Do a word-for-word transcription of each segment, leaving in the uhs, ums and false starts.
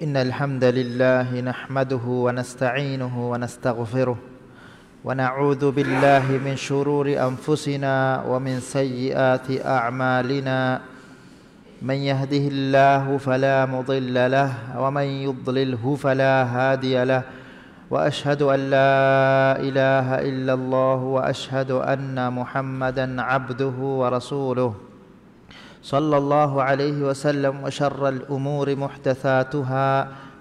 إن الحمد لله نحمده ونستعينه ونستغفره، ونعوذ بالله من شرور أنفسنا ومن سيئات أعمالنا. من يهده الله فلا مضل له، ومن يضلله فلا هادي له، وأشهد أن لا إله إلا الله، وأشهد أن محمدا عبده ورسوله، صلى الله عليه وسلم. وشر الأمور محدثاتها،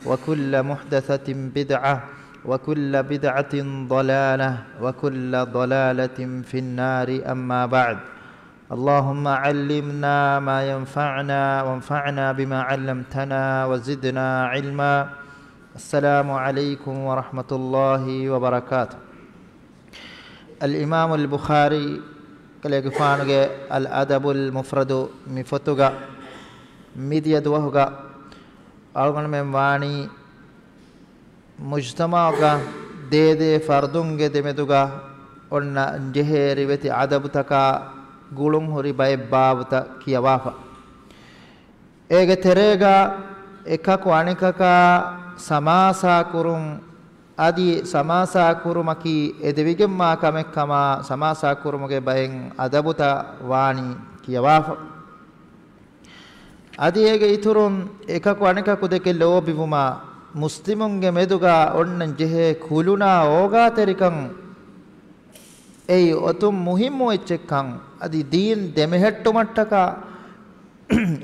وكل محدثة بدعة، وكل بدعة ضلالة، وكل ضلالة في النار. أما بعد، اللهم علمنا ما ينفعنا، وانفعنا بما علمتنا، وزدنا علما. السلام عليكم ورحمة الله وبركاته. އަލްއިމާމު އަލްބުޚާރީ ކަލޭގެފާނުގެ އަލްއަދަބުލް މުފްރަދު މި ފޮތުގަ މިދިޔަ ދުވަހުގަ އަޅުގަނޑުމެން ވާނީ މުޖްތަމަޢުގަ ދޭދޭ ފަރުދުންގެ ދެމެދުގަ އޮންނަން ޖެހޭ ރިވެތި އަދަބުތަކާ ގުޅުން ހުރި ބައެއް ބާބުތައް ކިޔަވާފަ. އޭގެ ތެރޭގަ އެކަކު އަނެކަކާ ސަމާސާ ކުރުން، އަދި ސަމާސާ ކުރުމަކީ އެދެވިގެންވާ ކަމެއް ކަމަށް ސަމާސާ ކުރުމުގެ ބައެއް އަދަބުތައް ވާނީ ކިޔަވާފަ. އަދި އޭގެ އިތުރުން އެކަކު އަނެކަކު ދެކެ ލޯބިވުމާ، މުސްލިމުންގެ މެދުގަ އޮންނަން ޖެހޭ ކުލުނާ އޯގާތެރިކަން އެއީ އޮތުން މުހިއްމު އެއްޗެއްކަން، އަދި ދީން ދެމެހެއްޓުމަށްޓަކާ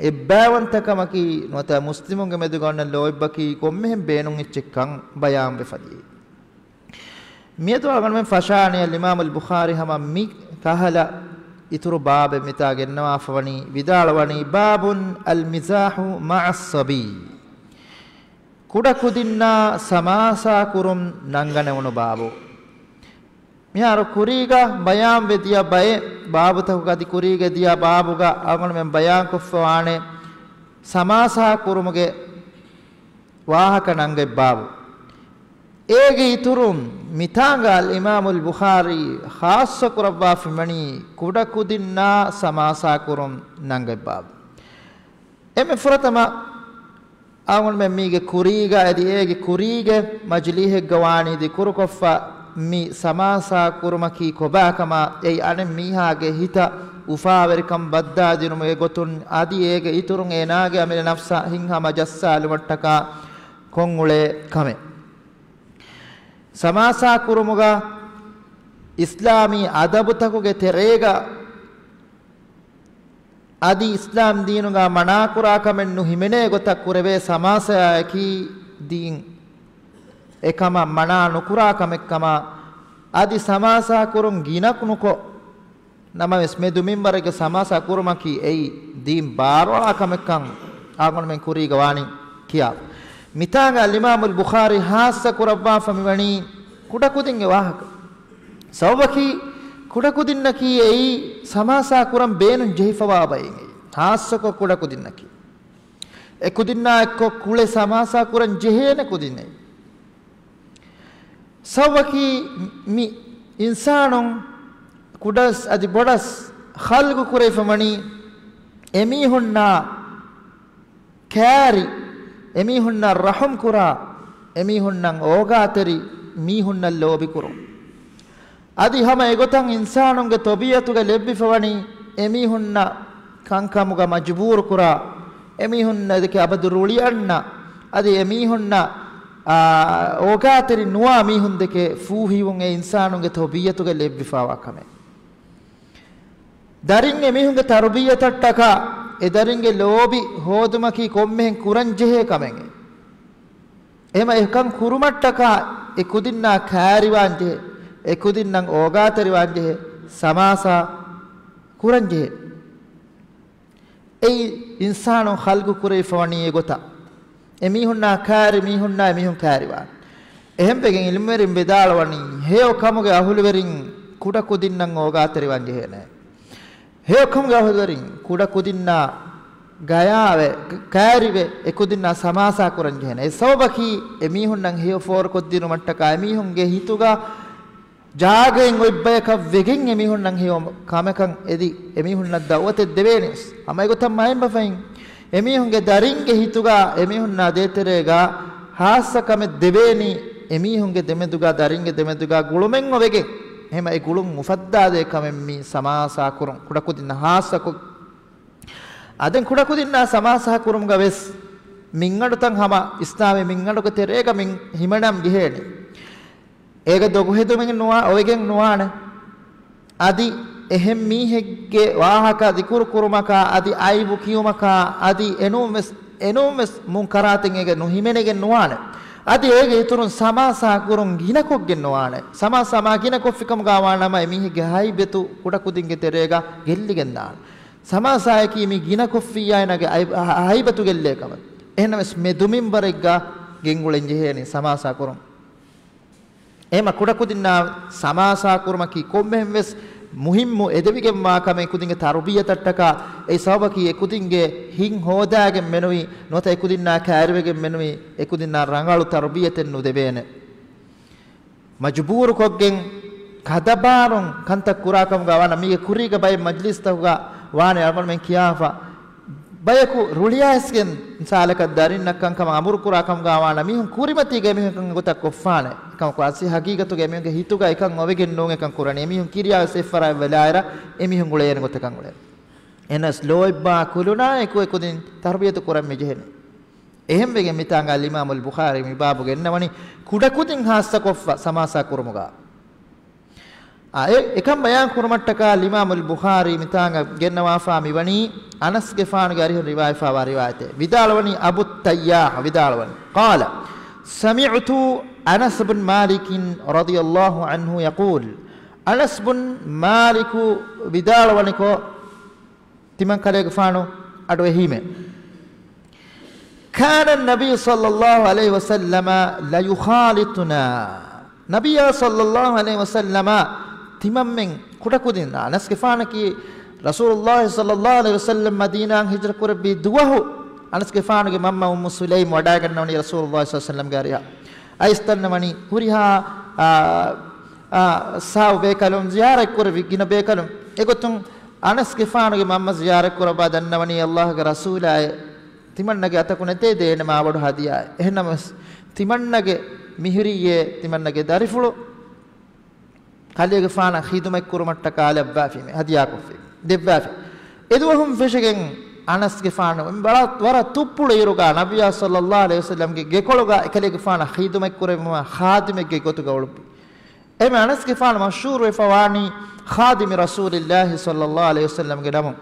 އެއްބައިވަންތަކަމަކީ ނުވަތަ މުސްލިމުންގެ މެދުގަ އޮންނަ ލޯތްބަކީ ކޮންމެހެން ބޭނުން އެއްޗެއްކަން ބަޔާންވެފަ ދިޔައީ. މިއަދު އަޅުގަނޑުމެން ފަށާނެ އަލްއިމާމު އަލްބުޚާރީ ހަމަ މި ކަހަލަ އިތުރު ބާބެއް މިތާ ގެންނަވާފަވަނީ، ވިދާޅުވަނީ، باب المزاح مع الصبي. ކުޑަކުދިންނާ ސަމާސާ ކުރުން ނަންގަނެވުނު ބާބު. މިހާރު ކުރީގަ ބަޔާންވެ ދިޔަ ބައެއް ބާބުތަކުގަ އަދި ކުރީގެ ދިޔަ ބާބުގަ އަޅުގަނޑުމެން ބަޔާންކޮށްފަވާނެ ސަމާސާ ކުރުމުގެ ވާހަކަ ނަންގަތް ބާބު. އޭގެ އިތުރުން މިތާނގަ އަލްއިމާމު އަލްބުޚާރީ ޚާއްޞަ ކުރައްވާފައިވަނީ ކުޑަކުދިންނާ ސަމާސާ ކުރުން ނަންގަތް ބާބު. އެންމެ ފުރަތަމަ އަޅުގަނޑުމެން މީގެ ކުރީގަ އަދި އޭގެ ކުރީގެ މަޖިލީހެއްގަ ވާނީ ދިކުރުކޮށްފަ މި ސަމާސާ ކުރުމަކީ ކޮބާކަމާ، އެއީ އަނެއް މީހާގެ ހިތަށް އުފާވެރިކަން ބައްދާދިނުމުގެ ގޮތުން އަދި އޭގެ އިތުރުން އޭނާގެ އަމިއްލަ ނަފްސާ ހިތްހަމަ ޖައްސާލުމަށްޓަކާ ކޮށްއުޅޭ ކަމެއް. ސަމާސާ ކުރުމުގަ އިސްލާމީ އަދަބުތަކުގެ ތެރޭގަ އަދި އިސްލާމް ދީނުގަ މަނާކުރާ ކަމެއް ނުހިމެނޭ ގޮތަށް ކުރެވޭ ސަމާސާއަކީ ދީން އެކަމަށް މަނާ ނުކުރާ ކަމެއްކަމަށް އަދި ސަމާސާ ކުރުން ގިނަ ނުކޮށް، ނަމަވެސް މެދު މިންވަރެއްގެ ސަމާސާ ކުރުމަކީ އެއީ ދީން ބާރުއަޅާ ކަމެއްކަން އަޅުގަނޑުމެން ކުރީގަ ވާނީ ކިޔާ. މިތާނގަ އަލްއިމާމު އަލްބުޚާރީ ޚާއްޞަ ކުރައްވާފަ މިވަނީ ކުޑަކުދިންގެ ވާހަކަ. ސަބަބަކީ ކުޑަކުދިންނަކީ އެއީ ސަމާސާ ކުރަން ބޭނުން ޖެހިފަވާ ބައެއް އެއީ. ޚާއްޞަކޮށް ކުޑަކުދިންނަކީ. އެކުދިންނާ އެއްކޮށް ކުޅެ ސަމާސާ ކުރަން ޖެހޭނެ ކުދިންނެއް. ސަބަބަކީ މި އިންސާނުން ކުޑަސް އަދި ބޮޑަސް ޚަލްގު ކުރެވިފަވަނީ އެމީހުންނާ ކާރި، އެމީހުންނަށް ރަޙުމް ކުރާ، އެމީހުންނަށް އޯގާތެރި، މީހުންނަށް ލޯބިކުރުން. އަދި ހަމަ އެގޮތަށް އިންސާނުންގެ ތަބީޢަތުގަ ލެއްވިފަވަނީ އެމީހުންނަށް ކަންކަމުގަ މަޖުބޫރުކުރާ، އެމީހުންނަށް ދެކެ އަބަދު ރުޅިއަންނަ، އަދި އެމީހުންނަށް، އާ، އޯގާތެރި ނުވާ މީހުން ދެކެ ފޫހިވުން އެ އިންސާނުންގެ ތަބީޢަތުގަ ލެއްވިފަވާ ކަމެއް. ދަރިން އެމީހުންގެ ތަރުބިއްޔަތަށްޓަކާ އެ ދަރިންގެ ލޯބި ހޯދުމަކީ ކޮންމެހެން ކުރަންޖެހޭ ކަމެއް. އެހެމަ އެކަން ކުރުމަށްޓަކާ އެ ކުދިންނާ ކާރިވާންޖެހޭ، އެ ކުދިންނަށް އޯގާތެރިވާންޖެހޭ، ސަމާސާ ކުރަންޖެހޭ. އެއީ އިންސާނުން ޚަލްގު ކުރެވިފަވަނީ އެގޮތަށް. އެމީހުންނާ ކާރި މީހުންނާ އެމީހުން ކާރިވާން. އެހެންވެގެން ޢިލްމުވެރިން ވިދާޅުވަނީ، ހެޔޮ ކަމުގެ އަހުލުވެރިން ކުޑަކުދިންނަށް އޯގާތެރިވާން ޖެހޭނެ. ހެޔޮ ކަމުގެ އަހުލުވެރިން ކުޑަކުދިންނާ ގަޔާވެ، ކަ-، ކާރިވެ، އެކުދިންނާ ސަމާސާ ކުރަން ޖެހޭނެ. އެ ސަބަބަކީ އެމީހުންނަށް ހެޔޮ ފޯރުކޮށްދިނުމަށްޓަކާ އެމީހުންގެ ހިތުގަ ޖާގައިން އޮތް ބަޔަކަށް ވެގެން އެމީހުންނަށް ހެޔޮ ކަމަކަށް އެދި، އެމީހުންނަށް ދައުވަތެއް ދެވޭނެ. ހަމަ އެގޮތަށް މައިންބަފައިން އެމީހުންގެ ދަރިންގެ ހިތުގަ އެމީހުންނާ ދޭތެރޭގަ ހާއްސަ ކަމެއް ދެވޭނީ، އެމީހުންގެ ދެމެދުގަ ދަރިންގެ ދެމެދުގަ ގުޅުމެއް އޮވެގެން، އެހެމަ އެ ގުޅުން އުފައްދާދޭ ކަމެއް މި ސަމާސާ ކުރުން ކުޑަކުދިންނަށް ހާއްސަކޮށް. އަދެން ކުޑަކުދިންނާ ސަމާސާ ކުރުމުގަ ވެސް މިންގަނޑުތައް ހަމަ އިސްލާމީ މިންގަނޑުގެ ތެރޭގަ މިން ހިމަނަން ޖެހޭނެ. އޭގަ ދޮގުހެދުމެއް ނުވާ، އޮވެގެން ނުވާނެ. އަދި އެހެން މީހެއްގެ ވާހަކަ ޛިކުރު ކުރުމަކާ، އަދި އައިބު ކިޔުމަކާ، އަދި އެނޫންވެސް، އެނޫންވެސް މުންކަރާތެއް އޭގަ ނުހިމެނެގެން ނުވާނެ. އަދި އޭގެ އިތުރުން ސަމާސާ ކުރުން ގިނަކޮށްގެން ނުވާނެ. ސަމާސާ މާ ގިނަކޮށްފިކަމުގަ ވާނަމަ އެމީހެއްގެ ހައިބަތު ކުޑަކުދިންގެ ތެރޭގަ ގެއްލިގެން ދާނެ. ސަމާސާއަކީ މި ގިނަކޮށްފިއްޔާއިނާގެ އައި-، ހަ-، ހައިބަތު ގެއްލޭ ކަމެއް. އެހެންނަމަވެސް މެދުމިންވަރެއްގަ ގެންގުޅެން ޖެހޭނީ ސަމާސާ ކުރުން. އެހެމަ ކުޑަކުދިންނާ ސަމާސާ ކުރުމަކީ ކޮންމެހެން ވެސް މުހިއްމު އެދެވިގެންވާ ކަމެއް ކުދިންގެ ތަރުބިޔަތަށްޓަކާ، އެ ސަބަބަކީ އެ ކުދިންގެ ހިތް ހޯދާގެން މެނުވީ، ނުވަތަ އެ ކުދިންނާ ކައިރިވެގެން މެނުވީ، އެ ކުދިންނާ ރަނގަޅު ތަރުބިޔަތެއް ނުދެވޭނެ. މަޖުބޫރުކޮށްގެން ކަދަބާރުން ކަންތައް ކުރާކަމުގަ ވާނަ މީގެ ކުރީގަ ބައެއް މަޖްލިސްތަކުގަ ވާނެ އަޅުގަނޑުމެން ކިޔާފަ. ބަޔަކު ރުޅިއައިސްގެން މިސާލަކަށް ދަރިންނަށް ކަންކަމަށް އަމުރުކުރާ ކަމުގަ ވާނަ މީހުން ކުރިމަތީގަ އެމީހުން ކަން ގޮތަށް ކޮށްފާނެ. އެކަމަކު އަސްލު ހަގީގަތުގަ އެމީހުންގެ ހިތުގަ އެކަން އޮވެގެން ނޫން އެކަން ކުރަނީ. އެމީހުން ކިރިޔާވެސް އެއްފަރާތް ވެލާއިރަށް އެމީހުން އުޅޭނެ ގޮތަކަށް އުޅޭ. އެހެނަސް ލޯތްބާ ކުލުނާއެކު އެ ކުދިން ތަރުބިޔަތު ކުރަން މި ޖެހެނީ. އެހެންވެގެން މިތާނގަ އަލްއިމާމުލް ބުޚާރީ މި ބާބު ގެންނަވަނީ ކުޑަކުދިން ހާއްސަކޮށްފަ ސަމާސާ ކުރުމުގަ. އާ، އެ، އެކަން ބަޔާން ކުރުމަށްޓަކާ އަލްއިމާމުލް ބުޚާރީ މިތާނގަ ގެންނަވާފާ މިވަނީ އަނަސްގެފާނުގެ އަރިހުން ރިވާޔަތްވާ ރިވާޔަތެއް. ވިދާޅުވަނީ އަބު ތައްޔާހް ވިދާޅުވަނީ، قال سمعت أنس بن مالك رضي الله عنه يقول، އަނަސް ބުން މާލިކު ވިދާޅުވަނިކޮށް، ތިމަން ކަލޭގެފާނު އަޑު އެހީމެ. كان النبي صلى الله عليه وسلم ليخالطنا. ނަބިއްޔާ ޞައްލައްލާހު ޢަލައިހި ވަސައްލަމަ ތިމަންމެން ކުޑަކުދިން އަނަސްގެފާނަކީ ރަސޫލުއްލާހި ޞައްލައްލާހު ޢަލައިހި ވަސައްލަމް މަދީނާއަށް ހިޖްރަ ކުރެއްވި ދުވަހު އަނަސްގެފާނުގެ މަންމަ އުއްމު ސުލައިމް ވަޑައިގަންނަވަނީ ރަސޫލުއްލާހި ޞައްލައްލާހު ޢަލައިހި ވަސައްލަމްގެ އަރިހަށް. އައިސް ދަންނަވަނީ ހުރިހާ، އާ، އާ، ސާވު ބޭކަލުން ޒިޔާރަތް ކުރެއްވި ގިނަ ބޭކަލުން. އެގޮތުން އަނަސްގެފާނުގެ މަންމަ ޒިޔާރަތް ކުރައްވާ ދަންނަވަނީ އައްލާހުގެ ރަސޫލާއޭ، ތިމަންނަގެ އަތަކު ނެތޭ ދޭނެ މާބޮޑު ހަދިޔާއެއް. އެހެންނަމަވެސް ތިމަންނަގެ މިހިރީއޭ، ތިމަންނަގެ ދަރިފުޅު ކަލޭގެފާނަށް ޚިދުމަތް ކުރުމަށްޓަކާ ލައްވާފީމޭ، ހަދިޔާކޮށްފީމޭ، ދެއްވާފީ. އެދުވަހުން ފެށިގެން އަނަސްގެފާނު ވަރަށް، ވަރަށް ތުއްޕުޅު އިރުގަ ނަބިއްޔާ ޞައްލައްލާހު ޢަލައިހި ވަސައްލަމްގެ ގެކޮޅުގަ އެކަލޭގެފާނަށް ޚިދުމަތް ކުރެއްވުމަށް ޚާދިމެއްގެ ގޮތުގަ އުޅުއްވި. އެމެ އަނަސްގެފާނު މަޝްހޫރުވެފަ ވާނީ ޚާދިމި ރަސޫލިއްލާހި ޞައްލައްލާހު ޢަލައިހި ވަސައްލަމްގެ ނަމުން.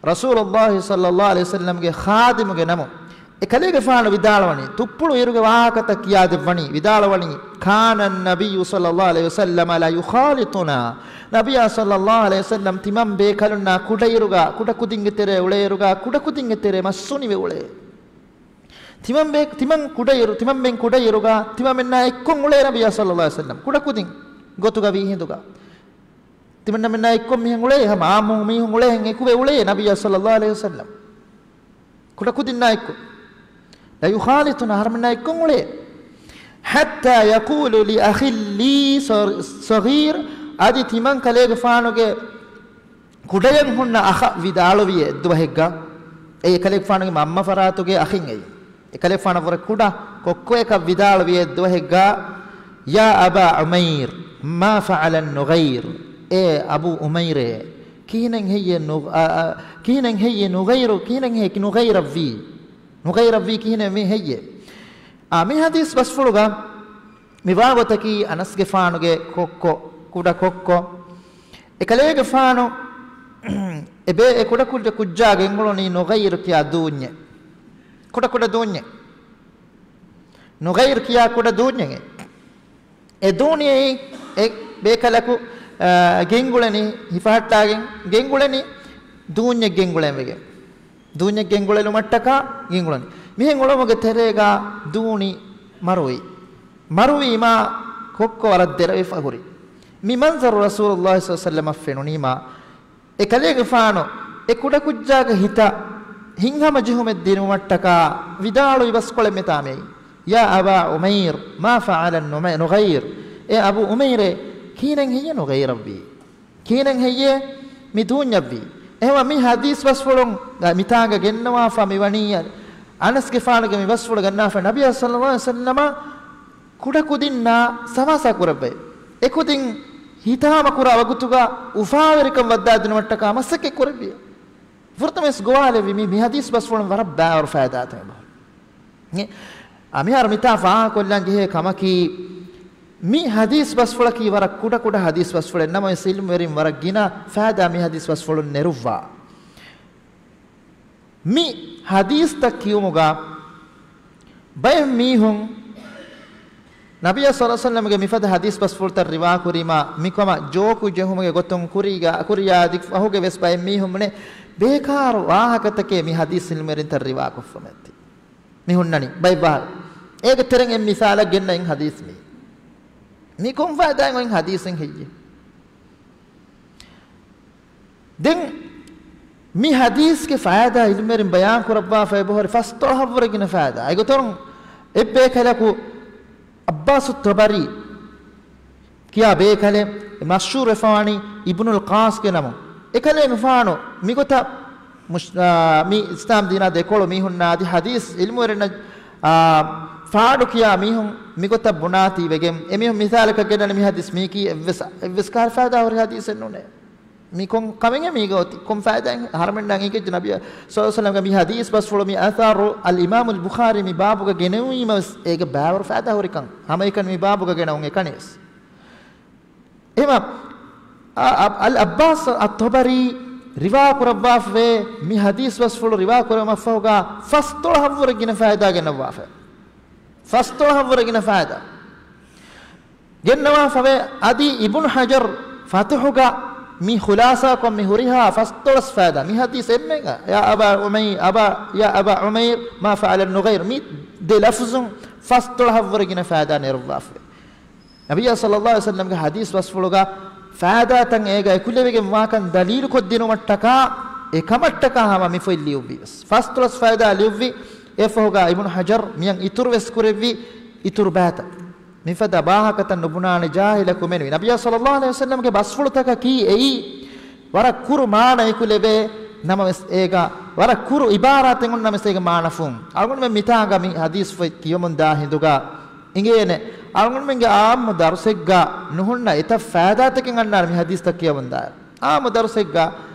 ރަސޫލުއްލާހި ޞައްލައްލާހު ޢަލައިހި ވަސައްލަމްގެ ޚާދިމުގެ ނަމުން. އެކަލޭގެފާނު ވިދާޅުވަނީ، ތުއްޕުޅު އިރުގެ ވާހަކަތައް ކިޔާދެއްވަނީ، ވިދާޅުވަނީ، كان النبي صلى الله عليه وسلم ليخالطنا. ނަބިއްޔާ ޞައްލައްލާހު ޢަލައިހި ވަސައްލަމް ތިމަން ބޭކަލުންނާ ކުޑައިރުގަ، ކުޑަކުދިންގެ ތެރޭ އުޅޭއިރުގަ، ކުޑަކުދިންގެ ތެރޭ މައްސުނިވެ އުޅޭ. ތިމަން ބޭ-، ތިމަން ކުޑައިރު، ތިމަންމެން ކުޑައިރުގަ، ތިމަންމެންނާ އެއްކޮށް އުޅޭ ނަބިއްޔާ ޞައްލައްލާހު ޢަލައިހި ވަސައްލަމް. ކުޑަކުދިން ގޮތުގަ ވީ ހިނދުގަ. ތިމަންމެންނާ އެއްކޮށް މިހެން އުޅޭ، ހަމަ އާއްމު މީހުން އުޅޭހެން އެކުވެ އުޅޭ ނަބިއްޔާ ޞައްލައްލާހު ޢަލައިހި ވަސައްލަމް. ކުޑަކުދިންނާ އެއްކޮށް. ليخالطنا، އަހަރުމެންނާ އެއްކޮށް އުޅޭ. حتى يقول لأخ لي صغير، އަދި ތިމަން ކަލޭގެފާނުގެ ކުޑަޔަށް ހުންނަ އަޚަށް ވިދާޅުވި އެއްދުވަހެއްގަ، އެ އެކަލޭގެފާނުގެ މަންމަ ފަރާތުގެ އަޚިން އެއީ. އެކަލޭގެފާނަށްވުރެ ކުޑަ ކޮއްކޮއަކަށް ވިދާޅުވި އެއްދުވަހެއްގަ، يا أبا عمير، ما فعل النغير؟ އޭ އަބޫ އުމައިރޭ، ކިހިނެއް ހެއްޔޭ ނު-، އަ، އަ، ކިހިނެއް ހެއްޔޭ ނުޣައިރު، ކިހިނެއް ހެއްޔޭ ނުޣައިރަށްވީ؟ ނުޣައިރަށްވީ ކިހިނެއް މި ހެއްޔޭ؟ އާ، މި ޙަދީޘް ބަސްފުޅުގަ މި ވާގޮތަކީ އަނަސްގެފާނުގެ ކޮއްކޮ، ކުޑަ ކޮއްކޮ، އެކަލޭގެފާނު އެބޭ އެ ކުޑަކުޑަ ކުއްޖާ ގެންގުޅުނީ ނުޣައިރު ކިޔާ ދޫންޏެއް. ކުޑަކުޑަ ދޫންޏެއް. ނުޣައިރު ކިޔާ ކުޑަ ދޫންޏެއް. އެ ދޫނި އެ ބޭކަލަކު، އާ، ގެންގުޅެނީ، ހިފަހައްޓާގެން ގެންގުޅެނީ ދޫންޏެއް ގެންގުޅެން ވެގެން. ދޫންޏެއް ގެންގުޅެލުމަށްޓަކާ ގެންގުޅެނީ. މިހެން ގުޅުމުގެ ތެރޭގަ ދޫނި މަރުވި. މަރުވީމާ ކޮއްކޮ ވަރަށް ދެރަވެފަ ހުރި. މި މަންޒަރު ރަސޫލުއްލާހި ޞައްލަﷲު ޢަލައިހި ވަސައްލަމަށް ފެނުނީމާ، އެ ކަލޭގެފާނު އެ ކުޑަކުއްޖާގެ ހިތަށް ހިތްހަމަޖެހުމެއް ދިނުމަށްޓަކާ ވިދާޅުވި ބަސްކޮޅެއް މިތާމެއީ، يا أبا عمير، ما فعل النغير؟ އޭ އަބޫ އުމައިރޭ، ކިހިނެއް ހެއްޔޭ ނުޣައިރަށްވީ؟ ކިހިނެއް ހެއްޔޭ މި ދޫންޏަށްވީ؟ އެހެންވީމަ މި ޙަދީޘް ބަސްފުޅުން މިތާނގަ ގެންނަވާފަ މިވަނީ، އަނަސްގެފާނުގެ މި ބަސްފުޅު ގަންނާފަ، ނަބިއްޔާ ޞައްލައްލާހު ޢަލައިހި ވަސައްލަމަ ކުޑަކުދިންނާ ސަމާސާ ކުރައްވައި، އެކުދިން ހިތާމަކުރާ ވަގުތުގަ އުފާވެރިކަން ވައްދާދިނުމަށްޓަކާ މަސައްކަތް ކުރެއްވި. ފުރަތަމަވެސް ގޮވާލެއްވި މި، މި ޙަދީޘް ބަސްފުޅުން ވަރަށް ބާވަރު ފައިދާތައް އެބަހުރި. އެ، އަ، މިހާރު މިތާ ފާހަގަކޮށްލަން ޖެހޭ ކަމަކީ، މި ޙަދީޘް ބަސްފުޅަކީ ވަރަށް ކުޑަކުޑަ ޙަދީޘް ބަސްފުޅެއް ނަމަވެސް، ޢިލްމުވެރިން ވަރަށް ގިނަ ފައިދާ މި ޙަދީޘް ބަސްފުޅުން ނެރުއްވާ. މި ޙަދީޘްތައް ކިޔުމުގަ ބައެއް މީހުން ނަބިއްޔާ ޞައްލައްލާހު ޢަލައިހި ވަސައްލަމަގެ މިފަދަ ޙަދީޘް ބަސްފުޅުތައް ރިވާކުރީމާ، މިކަމަށް ޖޯކު ޖެހުމުގެ ގޮތުން ކުރިއަށް، ކުރިއަށް އަދި ފަހުގެ ވެސް ބައެއް މީހުން ބުނޭ، ބޭކާރު ވާހަކަތަކޭ މި ޙަދީޘް ޢިލްމުވެރިންތައް ރިވާކޮށްފަ މިއޮތީ. މި ހުންނަނީ ބައެއް ވާހަކަ. އޭގެ ތެރެއިން އެއް މިސާލަށް ގެންނަ އިން ޙަދީޘް މީ. މީ ކޮން ފައިދާއެއް އޮތް ޙަދީޘެއް ހެއްޔޭ؟ ދެން މި ޙަދީޘްގެ ފައިދާ ޢިލްމުވެރިން ބަޔާން ކުރައްވާފަ އެބަހުރި ފަސްދޮޅަހަށްވުރެ ގިނަ ފައިދާ. އެގޮތަށް އެއްބޭކަލަކު ޢައްބާސު ޠަބަރީ ކިޔާ ބޭކަލެއް މަޝްހޫރުވެފަވާނީ އިބްނުލް ޤާސްގެ ނަމުން. އެކަލޭ މިފާނު މިގޮތަށް މުސް-، އާ، މި އިސްލާމް ދީނާ ދެކޮޅު މީހުންނާ އަދި ޙަދީޘް ޢިލްމުވެރިންނަށް، އާ، ފާޑު ކިޔާ މީހުން މިގޮތަށް ބުނާތީ ވެގެން، އެމީހުން މިސާލަކަށް ގެންނަނީ މި ޙަދީޘް މީކީ އެއްވެސް، އެއްވެސް ކަހަލަ ފައިދާ ހުރި ޙަދީޘެއް ނޫނޭ. މީ ކޮން ކަމެއް މީގަ އޮތީ؟ ކޮން ފައިދާއެއް؟ އަހަރުމެންނަށް އެނގިއްޖެ ނަބިއްޔާ ޞައްލައްލާހު ޢަލައިހި ވަސައްލަމަގެ މި ޙަދީޘް ބަސްފުޅު މި އަސަރު އަލް އިމާމުލް ބުޚާރީ މި ބާބުގަ ގެނެވީމަ ވެސް އޭގެ ބާވަރު ފައިދާ ހުރިކަން ހަމައެކަނި މި ބާބުގަ ގެނައުން އެކަނިވެސް. އެހެމަ، އަ-، އަ-، އަލް ޢައްބާސް އައްޠަބަރީ ރިވާ ކުރައްވާފަވޭ މި ޙަދީޘް ބަސްފުޅު ރިވާ ކުރެވުމަށްފަހުގަ ފަސްދޮޅަހަށްވުރެ ގިނަ ފައިދާ ގެނައްވާފަ. ފަސްދޮޅަހަށްވުރެ ގިނަ ފައިދާ ގެންނަވާފަވޭ. އަދި އިބްނު ޙަޖަރު ފަތުޙުގަ މި ޚުލާޞާކޮށް މި ހުރިހާ ފަސްދޮޅަސް ފައިދާ މި ޙަދީޘް އެންމެ ޔާ އަބާ ޢުމައިރް، އަބާ، ޔާ އަބާ ޢުމައިރް، މާ ފަޢަލަ ނުޣައިރު މި ދެ ލަފުޒުން ފަސްދޮޅަހަށްވުރެ ގިނަ ފައިދާ ނެރުއްވާފަވޭ. ނަބިއްޔާ ޞައްލައްލާހު ޢަލައިހި ވަސައްލަމްގެ ޙަދީޘް ބަސްފުޅުގަ ފައިދާތައް އޭގަ އެކުލެވިގެން ވާކަން ދަލީލުކޮށްދިނުމަށްޓަކާ، އެކަމަށްޓަކާ ހަމަ މި ފޮތް ލިޔުއްވީ ވެސް. ފަސްދޮޅަސް ފައިދާ ލިޔުއްވި. އެފަހުގަ އިބްނު ޙަޖަރު މިއަށް އިތުރު ވެސް ކުރެއްވި، އިތުރު ބައިތައް. މިފަދަ ވާހަކަތައް ނުބުނާނެ ޖާހިލަކު މެނުވި. ނަބިއްޔާ ޞައްލައްލާހު ޢަލައިހި ވަސައްލަމްގެ ބަސްފުޅުތަކަކީ އެއީ ވަރަށް ކުރު މާނަ އެކުލެވޭ ނަމަވެސް އޭގަ ވަރަށް ކުރު އިބާރާތެއް ނަމަވެސް އޭގެ މާނަ ފުން. އަޅުގަނޑުމެން މިތާނގަ މި ޙަދީޘް ފޮތް ކިޔަމުން ދާ ހިނދުގަ އިނގޭނެ، އަޅުގަނޑުމެންގެ އާއްމު ދަރުސެއްގަ ނުހުންނަ އެތައް ފައިދާތަކެއް އަންނާނެ މި ޙަދީޘްތައް ކިޔަމުންދާއިރު. އާއްމު ދަރުސެއްގަ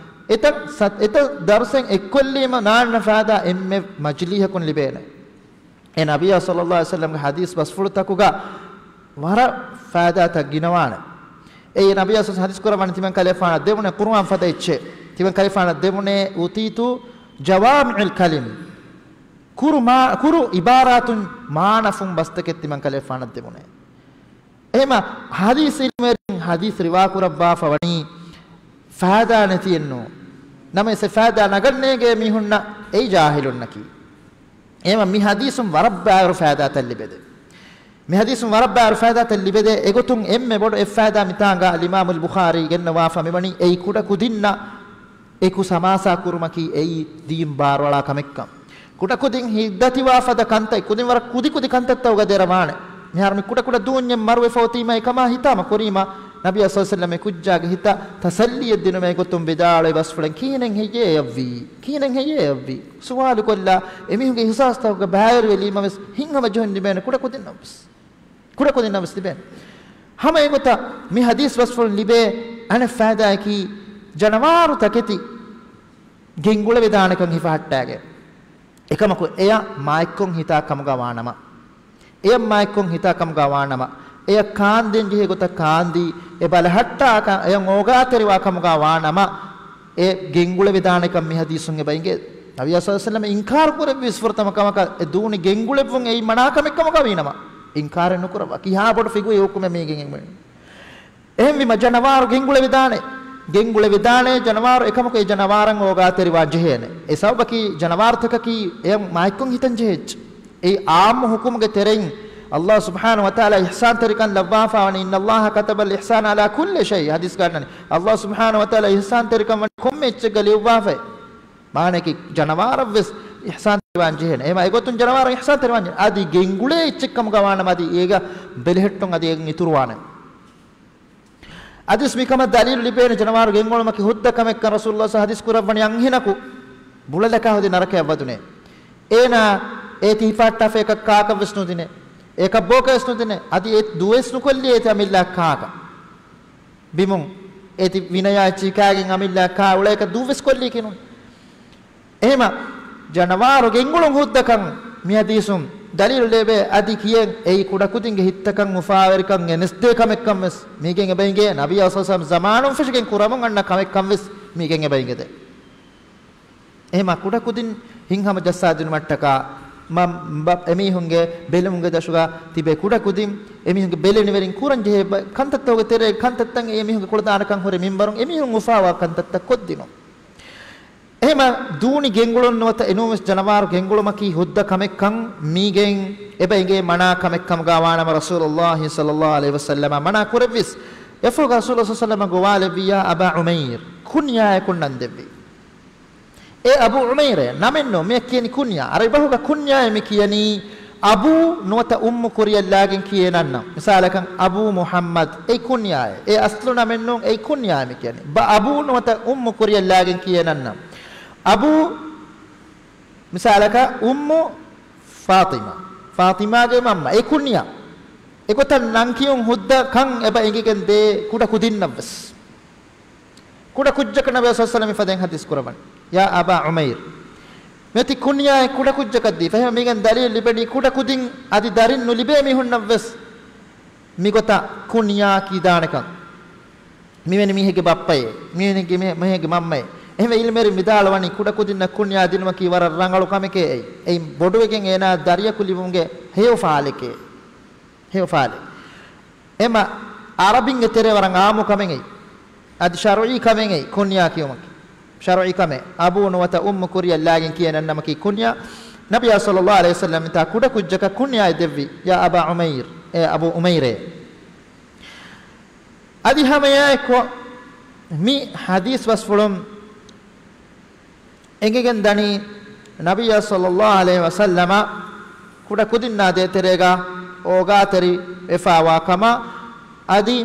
އެތައް ސަ-، އެތައް ދަރުސެއް އެއްކޮށްލީމަ ނާންނަ ފައިދާ އެންމެ މަޖިލީހަކުން ލިބޭނެ. އެ ނަބިއްޔާ ޞައްލައްލާހު ޢަލައިހި ވަސައްލަމްގެ ޙަދީޘް ބަސްފުޅުތަކުގަ ވަރަށް ފައިދާތައް ގިނަވާނެ. އެއީ ނަބިއްޔާ ޞައްލައްލާހު ޢަލައިހި ވަސައްލަމް ޙަދީޘް ކުރައްވާނެ ތިމަން ކަލޭފާނަށް ދެވުނޭ ޤުރުއާން ފަދަ އެއްޗެއް. ތިމަން ކަލޭފާނަށް ދެވުނޭ އޫތީތު ޖަވާމިޢަލް ކަލިމް. ކުރު މާ-، ކުރު އިބާރާތުން މާނަފުން ބަސްތަކެއް ތިމަން ކަލޭފާނަށް ދެވުނޭ. އެހެމަ ޙަދީޘް ޢިލްމުވެރިން ޙަދީޘް ރިވާކުރައްވާފަ ވަނީ ފައިދާ ނެތިއެއްނޫ. ނަމަވެސް އެ ފައިދާ ނަގަންނޭގެ މީހުންނަށް އެއީ ޖާހިލުންނަކީ. އެހެމަ މި ޙަދީޘުން ވަރަށް ބާރު ފައިދާތައް ލިބެދޭ. މި ޙަދީޘުން ވަރަށް ބާރު ފައިދާތައް ލިބެދޭ. އެގޮތުން އެންމެ ބޮޑު އެއް ފައިދާ މިތާނގަ އަލް އިމާމުލް ބުޚާރީ ގެންނަވާފަ މިވަނީ އެއީ ކުޑަ ކުދިންނަށް އެކު ސަމާސާ ކުރުމަކީ އެއީ ދީން ބާރުއަޅާ ކަމެއްކަން. ކުޑަކުދިން ހިތްދަތިވާ ފަދަ ކަންތައް، ކުދިން ވަރަށް ކުދިކުދި ކަންތައްތަކުގަ ދެރަވާނެ. މިހާރު މި ކުޑަކުޑަ ދޫންޏެއް މަރުވެފަ އޮތީމަ އެކަމާ ހިތާމަ ކުރީމަ، ނަބިއްޔާ ޞައްލައްލާހު ޢަލައިހި ވަސައްލަމް އެ ކުއްޖާގެ ހިތަށް ތަސައްލީއެއް ދިނުމޭ ގޮތުން ވިދާޅުވި ބަސްފުޅެން ކިހިނެއް ހެއްޔޭ އެއަށްވީ؟ ކިހިނެއް ހެއްޔޭ އެއަށްވީ؟ ސުވާލު ކޮށްލާ، އެމީހުންގެ އިޙްސާސްތަކުގަ ބައިވެރިވެލީމަ ވެސް ހިތްހަމަޖެހުން ލިބޭނެ ކުޑަކުދިންނަށް ވެސް. ކުޑަކުދިންނަށް ވެސް ލިބޭނެ. ހަމަ އެގޮތަށް މި ޙަދީޘް ބަސްފުޅުން ލިބޭ އަނެއް ފައިދާއަކީ، ޖަނަވާރު ތަކެތި ގެންގުޅެވިދާނެކަން ހިފަހައްޓާގެ. އެކަމަކު އެޔަށް މާތްކޮށް ހިތާ ކަމުގަ ވާނަމަ، އެޔަށް މާތްކޮށް ހިތާ ކަމުގަ ވާނަމަ، އެޔަށް ކާންދޭން ޖެހޭ ގޮތަށް ކާންދީ، އެ ބަލަހައްޓާކަށް އެޔަށް އޯގާތެރިވާ ކަމުގަ ވާނަމަ، އެ ގެންގުޅެވިދާނެކަން މި ޙަދީޘުން އެބަ އިނގޭ. ނަބިއްޔާ ޞައްލައްލާހު ޢަލައިހި ވަސައްލަމަ އިންކާރު ކުރެއްވި ފުރަތަމަ ކަމަކަށް އެ ދޫނި ގެންގުޅެއްވުން އެއީ މަނާ ކަމެއް ކަމުގަ ވީނަމަ، އިންކާރެއް ނުކުރައްވާ. ކިހާ ބޮޑު ފިޤުހީ ޙުކުމެއް މީގެން އެނގުނީ؟ އެހެންވީމަ ޖަނަވާރު ގެންގުޅެވިދާނެ. ގެންގުޅެވިދާނެ ޖަނަވާރު އެކަމަކު އެ ޖަނަވާރަށް އޯގާތެރިވާން ޖެހޭނެ. އެ ސަބަބަކީ ޖަނަވާރުތަކަކީ އެޔަށް މާތްކޮށް ހިތަން ޖެހޭ އެއްޗެއް. އެއީ ޢާއްމު ޙުކުމުގެ ތެރެއިން ﷲ ސުބްޙާނަހޫ ވަތަޢާލާ އިޙްސާންތެރިކަން ލައްވާފަ ވަނީ، إِنَّ اللَّهَ كَتَبَ الْإِحْسَانَ عَلَى كُلِّ شَيْءٍ. ޙަދީޘްގަ އަންނަނީ. ﷲ ސުބްޙާނަހޫ ވަތަޢާލާ އިޙްސާންތެރިކަން ވަނީ ކޮންމެ އެއްޗެއްގަ ލިޔުއްވާފައި. މާނައަކީ ޖަނަވާރަށްވެސް އިޙްސާންތެރިވާން ޖެހޭނެ. އެހެމަ އެގޮތުން ޖަނަވާރަށް އިޙްސާންތެރިވާން ޖެހޭނެ. އަދި ގެންގުޅޭ އެއްޗެއް ކަމުގަ ވާނަމަ އަދި އޭގަ ބެލެހެއްޓުން އަދި އޭގެން އިތުރުވާނެ. އަދިސް މިކަމަށް ދަލީލު ލިބޭނެ ޖަނަވާރު ގެންގުޅުމަކީ ހުއްދަ ކަމެއްކަން ރަސޫލުﷲ ޙަދީޘް ކުރައްވަނީ އަންހެނަކު ބުޅަލަކާ ހުދި ނަރަކަޔަށް ވަދުނޭ. އޭނާ އޭތި ހިފާއްޓާފައި އެކަކަށް ކާކަށްވެސް ނުދިނޭ. އެކަށް ބޯކަށްވެސް ނުދިނޭ. އަދި އޭތި ދޫވެސް ނުކޮށްލީ އޭތި އަމިއްލައަށް ކާކަށް. ބިމުން އޭތި ވިނަޔާ އެއްޗިހި ކާގެން އަމިއްލައަށް ކާ އުޅޭކަށް ދޫވެސް ކޮށްލީކީ ނޫން. އެހެމަ ޖަނަވާރު ގެންގުޅުން ހުއްދަކަން މި ޙަދީޘުން ދަލީލު ލެވޭ. އަދި ކިޔެން އެއީ ކުޑަކުދިންގެ ހިތްތަކަށް އުފާވެރިކަން ގެނެސްދޭ ކަމެއްކަން ވެސް މީގެން އެބައިނގޭ. ނަބިއްޔާ ޞައްލަﷲ ޢަލައިހި ވަސައްލަމަ ޒަމާނުން ފެށިގެން ކުރަމުން އަންނަ ކަމެއްކަން ވެސް މީގެން އެބައިނގެދޭ. އެހެމަ ކުޑަކުދިން ހިތްހަމަޖައްސާދިނުމަށްޓަކާ މަ-، ބަ-، އެމީހުންގެ ބެލުމުގެ ދަށުގަ ތިބޭ ކުޑަކުދިން އެމީހުންގެ ބެލެނިވެރިން ކުރަންޖެހޭ ބަ-، ކަންތައްތަކުގެ ތެރޭ ކަންތައްތައް އެމީހުންގެ ކުޅަދާނަކަން ހުރެ މިންވަރުން އެމީހުން އުފާވާ ކަންތައްތައް ކޮށްދިނުން. އެހެމަ ދޫނި ގެންގުޅުން ނުވަތަ އެނޫންވެސް ޖަނަވާރު ގެންގުޅުމަކީ ހުއްދަ ކަމެއްކަން މީގެން އެބަ އެނގޭ މަނާ ކަމެއްކަމުގަ ވާނަމަ ރަސޫލުﷲ ޞައްލަﷲ ޢަލައިހި ވަސައްލަމަ މަނާ ކުރެއްވިސް. އެފަހުގަ ރަސޫލު ޞައްލަﷲ ޢަލައިހި ވަސައްލަމަ ގޮވާލެއްވިއްޔާ އަބާ ޢުމައިރު ކުންޔާއެއް ކުންނަން ދެއްވި. އޭ އަބޫ ޢުމައިރޭ، ނަމެއްނޫން މިއަށް ކިޔަނީ ކުންޔާ. ޢަރަބި ބަހުގަ ކުންޔާއޭ މި ކިޔަނީ އަބޫ ނުވަތަ އުއްމު ކުރިއަށް ލާގެން ކިޔޭ ނަންނަން. މިސާލަކަށް އަބޫ މުޙައްމަދު، އެއީ ކުންޔާއޭ. އޭ އަސްލު ނަމެއްނޫން، އެއީ ކުންޔާއޭ މި ކިޔަނީ. ބަ އަބޫ ނުވަތަ އުއްމު ކުރިއަށް ލާގެން ކިޔޭ ނަންނަން. އަބޫ، މިސާލަކަށް އުއްމު ފާޠިމާ، ފާޠިމާގެ މަންމަ، އެ ކުންޔާ. އެގޮތަށް ނަން ކިޔުން ހުއްދަ ކަން އެބަ އެނގިގެން ދޭ ކުޑަ ކުދިންނަށްވެސް. ކުޑަ ކުއްޖަކަށް ނަބީ ޞައްލަﷲ ޢަލައިހި ވަސައްލަމަ މިފަދައިން ޙަދީޘް ކުރައްވަނީ، ޔާ އަބާ ޢުމައިރު. މިއޮތީ ކުންޔާއެއް ކުޑަ ކުއްޖަކަށް ދީފަ. އެހެން މީގެން ދަލީލު ލިބެނީ ކުޑަ ކުދިން އަދި ދަރިން ނުލިބޭ މީހުންނަށްވެސް މިގޮތަށް ކުންޔާ ކީދާނެކަން. މިވެނި މީހެއްގެ ބައްޕައޭ، މިވެނި މީހެއްގެ މަ-، މީހެއްގެ މަންމައޭ. އެހެންވެ ޢިލްމުވެރިން ވިދާޅުވަނީ ކުޑަކުދިންނަށް ކުންޔާ ދިނުމަކީ ވަރަށް ރަނގަޅު ކަމެކޭ އެއީ. އެއީ ބޮޑުވެގެން އޭނާ ދަރިޔަކު ލިބުމުގެ ހެޔޮ ފާލެކޭ. ހެޔޮ ފާލެއް. އެމަ ޢަރަބިންގެ ތެރޭ ވަރަށް ޢާއްމު ކަމެއް އެއީ. އަދި ޝަރުޢީ ކަމެއް އެއީ ކުންޔާ ކިޔުމަކީ. ޝަރުޢީ ކަމެއް. އަބޫ ނުވަތަ އުއްމު ކުރިއަށް ލާގެން ކިޔޭ ނަންނަމަކީ ކުންޔާ. ނަބިއްޔާ ޞައްލަﷲ ޢަލައިހި ވަސައްލަމަ މިތާ ކުޑަ ކުއްޖަކަށް ކުންޔާއެއް ދެއްވި، ޔާ އަބާ ޢުމައިރު، އޭ އަބޫ ޢުމައިރޭ. އަދި ހަމައެއާއެއްކޮށް މި ޙަދީޘް ބަސްފުޅުން އެނގިގެން ދަނީ، ނަބިއްޔާ ޞައްލަﷲ ޢަލައިހި ވަސައްލަމަ ކުޑަ ކުދިންނާ ދޭތެރޭގަ އޯގާތެރި ވެފާވާ ކަމަށް، އަދި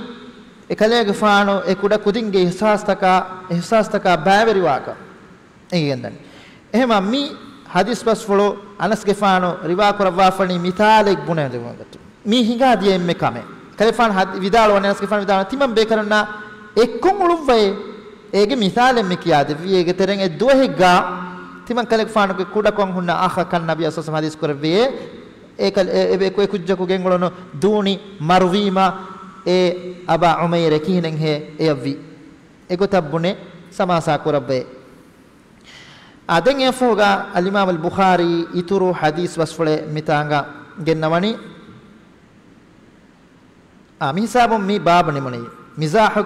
އެކަލޭގެފާނު އެ ކުޑަ ކުދިންގެ އިޙްސާސްތަކާ، އިޙްސާސްތަކާ ބައިވެރިވާކަން އެނގިގެންދަނީ. އެހެމަ މި ޙަދީޘް ބަސްފުޅު އަނަސްގެފާނު ރިވާކުރައްވާފަނީ މިސާލެއް ބުނެދެވުމަށް. މީ ހިނގާދިޔަ އެންމެ ކަމެއް. ކަލޭގެފާނު ވިދާޅުވަނީ، އަނަސްގެފާނު ވިދާޅުވަނީ، ތިމަން ބޭކަލުންނާ އެއްކޮށް އުޅުއްވައޭ. އޭގެ މިސާލެއް މި ކިޔާދެއްވީ. އޭގެ ތެރެއިން އެއް ދުވަހެއްގަ ތިމަން ކަލޭގެފާނުގެ ކުޑަކޮށް ހުންނަ އަޚަކަށް ނަބިއްޔާ ޞައްލަﷲ ޢަލައިހި ވަސައްލަމަ ޙަދީޘް ކުރެއްވިއޭ. އެ ކަލޭ-، އެ، އެ، އެ ކުއްޖަކު ގެންގުޅުނު ދޫނި މަރުވީމަ، އޭ އަބާ ޢުމައިރޭ، ކިހިނެއްހޭ އެޔަށްވީ؟ އެގޮތަށް ބުނެ ސަމާސާ ކުރައްވައޭ. އާ، ދެން އެއަށްފަހުގަ އަލްއިމާމުލް ބުޚާރީ އިތުރު ޙަދީޘް ބަސްފުޅެއް މިތާނގަ ގެންނަވަނީ. އާ، މިހިސާބުން މި ބާބު ނިމުނީ. މިޒާޙު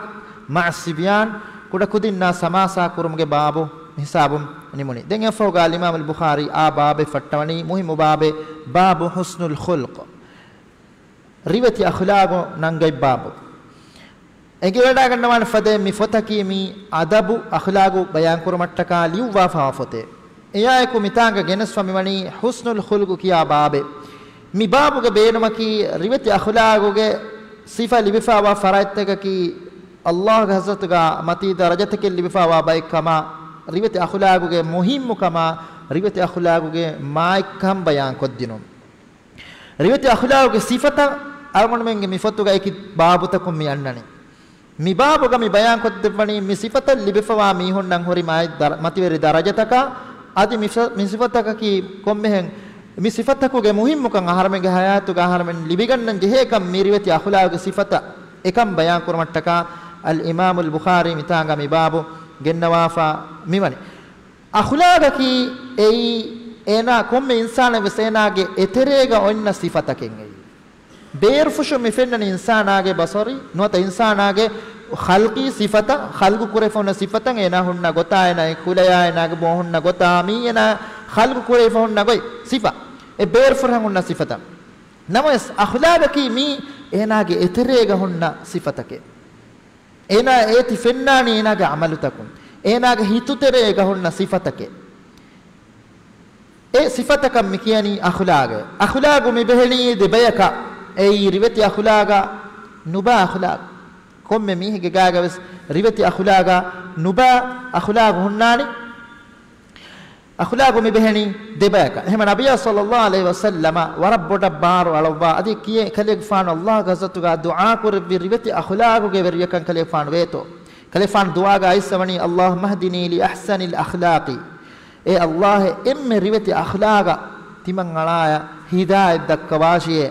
މަޢައް ޞިބްޔާން، ކުޑަކުދިންނާ ސަމާސާ ކުރުމުގެ ބާބު މިހިސާބުން ނިމުނީ. ދެން އެއަށްފަހުގަ އަލްއިމާމުލް ބުޚާރީ އާ ބާބެއް ފައްޓަވަނީ، މުހިއްމު ބާބެއް، ބާބު ޙުސްނުލް ޚުލްޤު. ރިވެތި އަޚްލާގު ނަންގަތް ބާބު. އެނގިވަޑައިގަންނަވާނެ ފަދައިން މި ފޮތަކީ މި އަދަބު އަޚްލާގު ބަޔާންކުރުމަށްޓަކާ ލިޔުއްވާފަވާ ފޮތެއް. އެއާއެކު މިތާނގަ ގެނެސްފަ މިވަނީ ޙުސްނުލް ޚުލްޤު ކިޔާ ބާބެއް. މި ބާބުގެ ބޭނުމަކީ ރިވެތި އަޚްލާގުގެ ސިފަ ލިބިފަވާ ފަރާތްތަކަކީ ﷲގެ ޙަޟްރަތުގަ މަތީ ދަރަޖަތަކެއް ލިބިފަވާ ބައެއްކަމާ، ރިވެތި އަޚްލާގުގެ މުހިއްމުކަމާ، ރިވެތި އަޚްލާގުގެ މާތްކަން ބަޔާންކޮށްދިނުން. ރިވެތި އަޚްލާގުގެ ސިފަތައް އަޅުގަނޑުމެންގެ މި ފޮތުގައި ބާބުތަކުން މި އަންނަނީ. މި ބާބުގަ މި ބަޔާންކޮށްދެއްވަނީ މި ސިފަތައް ލިބިފަވާ މީހުންނަށް ހުރި މާތް ދަރ-، މަތިވެރި ދަރަޖަތަކާ، އަދި މި ސަ-، މި ސިފަތަކަކީ ކޮންމެހެން، މި ސިފަތަކުގެ މުހިއްމުކަން އަހަރެމެންގެ ޙަޔާތުގަ އަހަރެމެން ލިބިގަންނަން ޖެހޭކަން މި ރިވެތި އަޚްލާގުގެ ސިފަތައް އެކަން ބަޔާންކުރުމަށްޓަކާ އަލްއިމާމުލް ބުޚާރީ މިތާނގަ މި ބާބު ގެންނަވާފަ މިވަނީ. އަޚްލާގަކީ އެއީ އޭނާ ކޮންމެ އިންސާނެއް ވެސް އޭނާގެ އެތެރޭގަ އޮންނަ ސިފަތަކެއް އެއީ. ބޭރުފުށުން މި ފެންނަނީ އިންސާނާގެ ބަޞަރީ ނުވަތަ އިންސާނާގެ ޚަލްޤީ ސިފަތައް، ޚަލްޤު ކުރެފަ ހުންނަ ސިފަތައް، އޭނާ ހުންނަ ގޮތާ، އޭނާގެ ކުލަޔާ، އޭނާގެ ބޯ ހުންނަ ގޮތާ، މީ އޭނާ ޚަލްޤު ކުރެފަ ހުންނަ ގޮތް ސިފަ. އެ ބޭރުފުށަށް ހުންނަ ސިފަތައް. ނަމަވެސް އަޚްލާގަކީ މީ އޭނާގެ އެތެރޭގަ ހުންނަ ސިފަތަކެއް. އޭނާ އޭތި ފެންނާނީ އޭނާގެ ޢަމަލުތަކުން، އޭނާގެ ހިތުތެރޭގަ ހުންނަ ސިފަތަކެއް. އެ ސިފަތަކަށް މި ކިޔަނީ އަޚްލާގެއް. އަޚްލާގު މި ބެހެނީ ދެ ބަޔަކަށް. އެއީ ރިވެތި އަޚްލާގާ ނުބާ އަޚްލާގު. ކޮންމެ މީހެއްގެ ގާގަވެސް ރިވެތި އަޚުލާގާ ނުބާ އަޚުލާގު ހުންނާނީ. އަޚުލާގު މި ބެހެނީ ދެބަޔަކަށް. އެހެމަ ނަބިއްޔާ ޞައްލައްލާހު ޢަލައިހި ވަސައްލަމަ ވަރަށް ބޮޑަށް ބާރު އަޅައްވާ، އަދި ކިޔޭ ކަލޭގެފާނު އައްލާހުގެ ޙަޟްރަތުގާ ދުޢާ ކުރެއްވި ރިވެތި އަޚުލާގުގެ ވެރިޔަކަށް ކަލޭގެފާނު ވޭތޯ. ކަލޭގެފާނު ދުޢާގާ އައިސްފަވަނީ، اللهم اهدني لأحسن الأخلاق. އޭ އައްލާހެ، އެންމެ ރިވެތި އަޚްލާގަށް ތިމަން އަޅާޔަށް ހިދާޔަތް ދައްކަވާށިއޭ.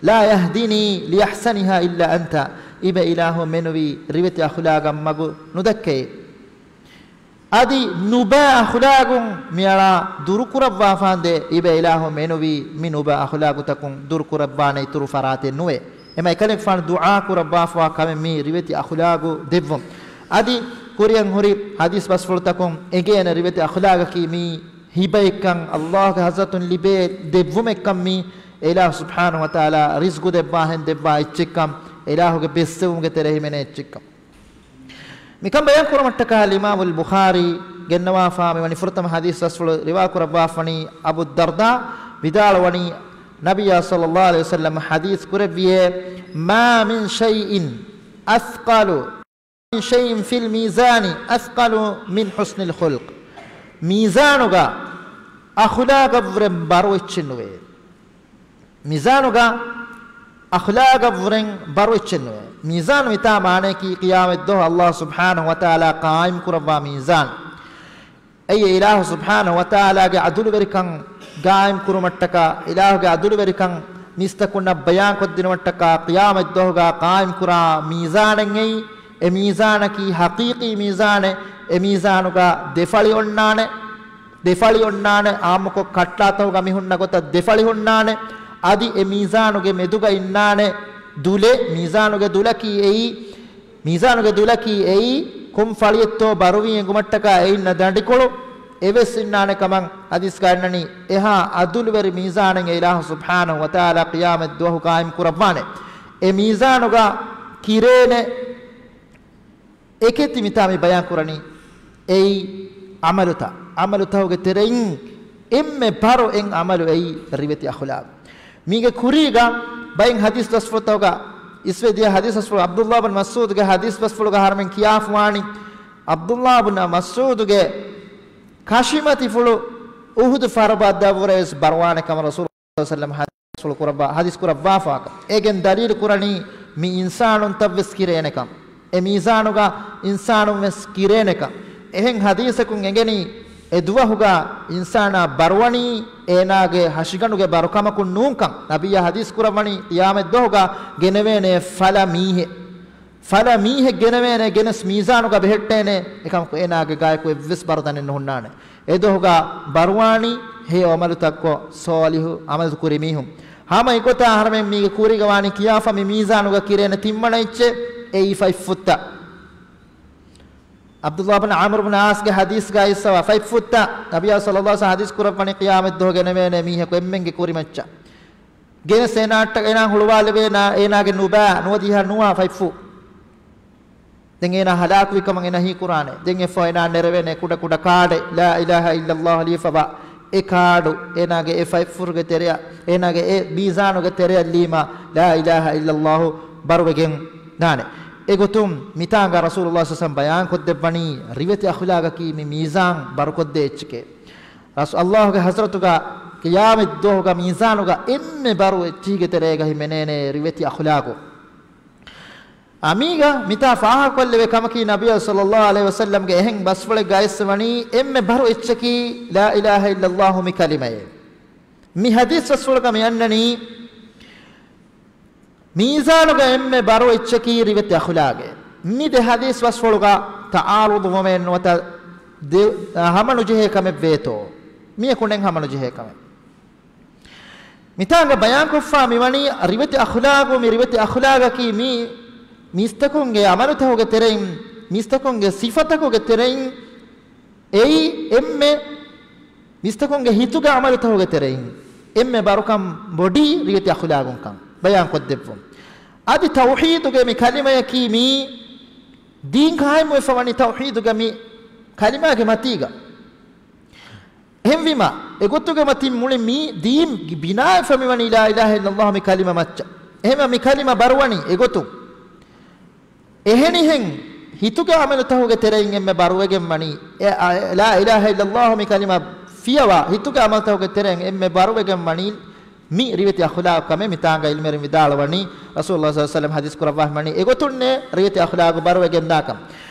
لا يهديني لأحسنها إلا أنت. އިބަ އިލާހު މެނުވީ ރިވެތި އަޚްލާގަށް މަގު ނުދައްކައޭ. އަދި ނުބައި އަޚްލާގުން މިއަޅާ ދުރުކުރައްވާފާނދޭ، އިބަ އިލާހު މެނުވީ މި ނުބައި އަޚްލާގުތަކުން ދުރުކުރައްވާނެ އިތުރު ފަރާތެއް ނުވޭ. އެމަ އެކަލޭގެފާނު ދުޢާ ކުރައްވާފަވާ ކަމެއް މީ ރިވެތި އަޚުލާގު ދެއްވުން. އަދި ކުރިއަށް ހުރި ޙަދީޘް ބަސްފުޅުތަކުން އެނގޭނެ ރިވެތި އަޚުލާގަކީ މީ ހިބައެއްކަން، އައްލާހުގެ ޙަޟްރަތުން ލިބޭ ދެއްވުމެއްކަން މީ، އެ އިލާހު ސުބްޙާނަހު ވަތަޢާލާ ރިޒްޤު ދެއްވާހެން ދެއްވާ އެއްޗެއްކަން، އެ އިލާހުގެ ބެއްސެވުމުގެ ތެރެއިން މިނޭ އެއްޗެއްކަން. މިކަން ބަޔާން ކުރުމަށްޓަކާ އިމާމުލް ބުޚާރީ ގެންނަވާފާ މިވަނީ ފުރަތަމަ ޙަދީޘް ބަސްފުޅު ރިވާ ކުރައްވާފަނީ އަބު ދަރްދާ ވިދާޅުވަނީ، ނަބިއްޔާ ޞައްލައްލާހު ޢަލައިހި ވަސައްލަމަ ޙަދީޘް ކުރެއްވިއޭ، ما من شيء أثقل، من شيء في الميزان أثقل من حسن الخلق. މީޒާނުގަ އަޚުލާގަށްވުރެން ބަރު އެއްޗެއް ނުވޭ. މީޒާނުގަ އަޚްލާގަށްވުރެން ބަރު އެއްޗެއް ނުވޭ. މީޒާނު މިތާ މާނަޔަކީ ޤިޔާމަތްދުވަހު އައްލާހު ސުބްޙާނަހު ވަތަޢާލާ ޤާއިމް ކުރައްވާ މީޒާން. އެއީ އިލާހު ސުބްޙާނަހު ވަތަޢާލާގެ ޢަދުލުވެރިކަން ޤާއިމް ކުރުމަށްޓަކާ، އިލާހުގެ ޢަދުލުވެރިކަން މީސްތަކުންނަށް ބަޔާންކޮށްދިނުމަށްޓަކާ ޤިޔާމަތްދުވަހުގަ ޤާއިމް ކުރާ މީޒާނެއް އެއީ. އެ މީޒާނަކީ ޙަޤީޤީ މީޒާނެއް. އެ މީޒާނުގަ ދެފަޅި އޮންނާނެ. ދެފަޅި އޮންނާނެ، ޢާއްމުކޮށް ކައްޓާތަކުގަ މި ހުންނަ ގޮތަށް ދެފަޅި ހުންނާނެ. އަދި އެ މީޒާނުގެ މެދުގަ އިންނާނެ ދުލެއް. މީޒާނުގެ ދުލަކީ އެއީ، މީޒާނުގެ ދުލަކީ އެއީ، ކޮން ފަޅިއެއްތޯ ބަރުވީ އެނގުމަށްޓަކާ އެ އިންނަ ދަނޑިކޮޅު އެވެސް އިންނާނެ ކަމަށް ޙަދީޘްގަ އަންނަނީ. އެހާ ޢަދުލުވެރި މީޒާނެއް އެ އިލާހު ސުބްޙާނަހު ވަތަޢާލާ ޤިޔާމަތްދުވަހު ޤާއިމް ކުރައްވާނެ. އެ މީޒާނުގަ ކިރޭނެ އެކެތި މިތާ މި ބަޔާން ކުރަނީ އެއީ ޢަމަލުތައް. ޢަމަލުތަކުގެ ތެރެއިން އެންމެ ބަރު އެއް ޢަމަލު އެއީ ރިވެތި އަޚުލާގު. މީގެ ކުރީގަ ބައެއް ޙަދީޘް ބަސްފުޅުތަކުގަ އިސްވެ ދިޔަ ޙަދީޘް ބަސްފުޅު ޢަބްދުﷲ ބިން މަސްޢޫދުގެ ޙަދީޘް ބަސްފުޅުގަ އަހަރެމެން ކިޔާފަވާނީ، ޢަބްދުﷲ ބިން މަސްޢޫދުގެ ކަށިމަތިފުޅު އުޙުދު ފަރުބައަށް ދަށްވުރެވެސް ބަރުވާނެ ކަމަށް ރަސޫލު ސައްލަމަ ޙަދީޘް ކުރައްވާ، ޙަދީޘް ކުރައްވާފާކަން. އޭގެން ދަލީލު ކުރަނީ މި އިންސާނުންތައްވެސް ކިރޭނެކަން. އެ މީޒާނުގަ އިންސާނުންވެސް ކިރޭނެކަން. އެހެން ޙަދީޘަކުން އެނގެނީ، އެ ދުވަހުގަ އިންސާނާ ބަރުވަނީ އޭނާގެ ހަށިގަނޑުގެ ބަރުކަމަކުން ނޫންކަން. ނަބިއްޔާ ޙަދީޘް ކުރައްވަނީ، ޤިޔާމަތްދުވަހުގަ ގެނެވޭނެ ފަލަ މީހެއް. ފަލަ މީހެއް ގެނެވޭނެ، ގެނެސް މީޒާނުގަ ބެހެއްޓޭނެ، އެކަމަކު އޭނާގެ ގާޔަކު އެއްވެސް ބަރު ތަނެއް ނުހުންނާނެ. އެދުވަހުގަ ބަރުވާނީ ހެޔޮ ޢަމަލުތައްކޮށް، ޞާލިޙު ޢަމަލު ކުރި މީހުން. ހަމަ އެގޮތަށް އަހަރެމެން މީގެ ކުރީގަ ވާނީ ކިޔާފަ މި މީޒާނުގަ ކިރޭނެ ތިންވަނަ އެއްޗެއް، އެއީ ފަތްފުއްތައް. ޢަބްދުﷲ ބިން ޢާމިރު ބިން ޢާޞްގެ ޙަދީޘްގައި އިސްވާ ފަތްފުއްތައް. ނަބިއްޔާ ޞައްލައްލާހު ޢަލައިހި ވަސައްލަމަ ޙަދީޘް ކުރައްވަނީ ޤިޔާމަތްދުވަހު ގެނެވޭނެ މީހަކު އެންމެންގެ ކުރިމައްޗަށް. ގެނެސް އޭނާއަށްޓަކައި އޭނާ ހުޅުވާލެވޭ، އޭނާގެ ނުބައި ނުވަދިހަ ނުވަ ފަތްފުށް. ދެން އޭނާ ހަލާކުވި ކަމަށް އޭނާ ހީކުރާނެ. ދެން އެއަށްފަހު އޭނާ ނެރެވޭނެ ކުޑަ ކުޑަ ކާޑެއް، ލާ އިލާހަ އިއްލައްލާހު ލިޔެފަވާ. އެ ކާޑު އޭނާގެ އެ ފަތްފުށުގެ ތެރެއަށް، އޭނާގެ އެ މީޒާނުގެ ތެރެއަށް ލީމާ، ލާ އިލާހަ އިއްލައްލާހު ބަރުވެގެން ދާނެ. އެގޮތުން މިތާނގަ ރަސޫލުﷲ ޞައްލައްލާހު ޢަލައިހި ވަސައްލަމަ ބަޔާންކޮށްދެއްވަނީ، ރިވެތި އަޚުލާގަކީ މި މީޒާން ބަރުކޮށްދޭ އެއްޗެކޭ. ރަސް-، ﷲގެ ޙަޟްރަތުގަ ޤިޔާމަތްދުވަހުގަ މީޒާނުގަ އެންމެ ބަރު އެއްޗިހިގެ ތެރޭގަ ހިމެނޭނެ ރިވެތި އަޚުލާގު. އަމީގަ މިތާ ފާހަގަކޮށްލެވޭ ކަމަކީ، ނަބިއްޔާ ޞައްލައްލާހު ޢަލައިހި ވަސައްލަމަގެ އެހެން ބަސްފުޅެއްގައި އިސްވަނީ، އެންމެ ބަރު އެއްޗަކީ ލާ އިލާހަ އިއްލައްލާހު މި ކަލިމައޭ. މި ޙަދީޘް ބަސްފުޅުގަ މި އަންނަނީ، މީޒާނުގަ އެންމެ ބަރު އެއްޗަކީ ރިވެތި އަޚުލާގޭ. މި ދެ ޙަދީޘް ބަސްފުޅުގަ ތަޢާރުޟު ވުމެއް ނުވަތަ ދެ-، ހަމަނުޖެހޭ ކަމެއް ވޭތޯ؟ މިއަކު ނެތް ހަމަނުޖެހޭ ކަމެއް. މިތާނގަ ބަޔާންކޮށްފާ މިވަނީ ރިވެތި އަޚުލާގު، މި ރިވެތި އަޚުލާގަކީ މީ މީސްތަކުންގެ ޢަމަލުތަކުގެ ތެރެއިން، މީސްތަކުންގެ ސިފަތަކުގެ ތެރެއިން އެއީ އެންމެ މީސްތަކުންގެ ހިތުގެ ޢަމަލުތަކުގެ ތެރެއިން އެންމެ ބަރުކަން ބޮޑީ ރިވެތި އަޚުލާގުންކަން ބަޔާންކޮށްދެއްވުން. އަދި ތައުޙީދުގެ މި ކަލިމަޔަކީ މީ ދީން ޤާއިމުވެފަ ވަނީ ތައުޙީދުގެ މި ކަލިމާގެ މަތީގަ. އެހެންވީމަ، އެގޮތުގެ މަތިން މުޅި މީ ދީން ބިނާވެފަ މިވަނީ ލާ އިލާހަ އިއްލައްލާހު މި ކަލިމަ މައްޗަށް. އެހެންވީމަ، މި ކަލިމަ ބަރުވަނީ އެގޮތުން. އެހެނިހެން ހިތުގެ ޢަމަލުތަކުގެ ތެރެއިން އެންމެ ބަރުވެގެން ވަނީ، އެ، އާ، އެ، ލާ އިލާހަ އިއްލައްލާހު މި ކަލިމަ ފިޔަވާ ހިތުގެ ޢަމަލުތަކުގެ ތެރެއިން އެންމެ ބަރުވެގެން ވަނީ މި ރިވެތި އަޚުލާގު ކަމެއް. މިތާނގަ ޢިލްމުވެރިން ވިދާޅުވަނީ، ރަސޫލުﷲ ޞައްލަﷲު ޢަލައިހި ވަސައްލަމަ ޙަދީޘް ކުރައްވާފަ ވަނީ އެގޮތުންނޭ ރިވެތި އަޚުލާގު ބަރުވެގެންދާކަން.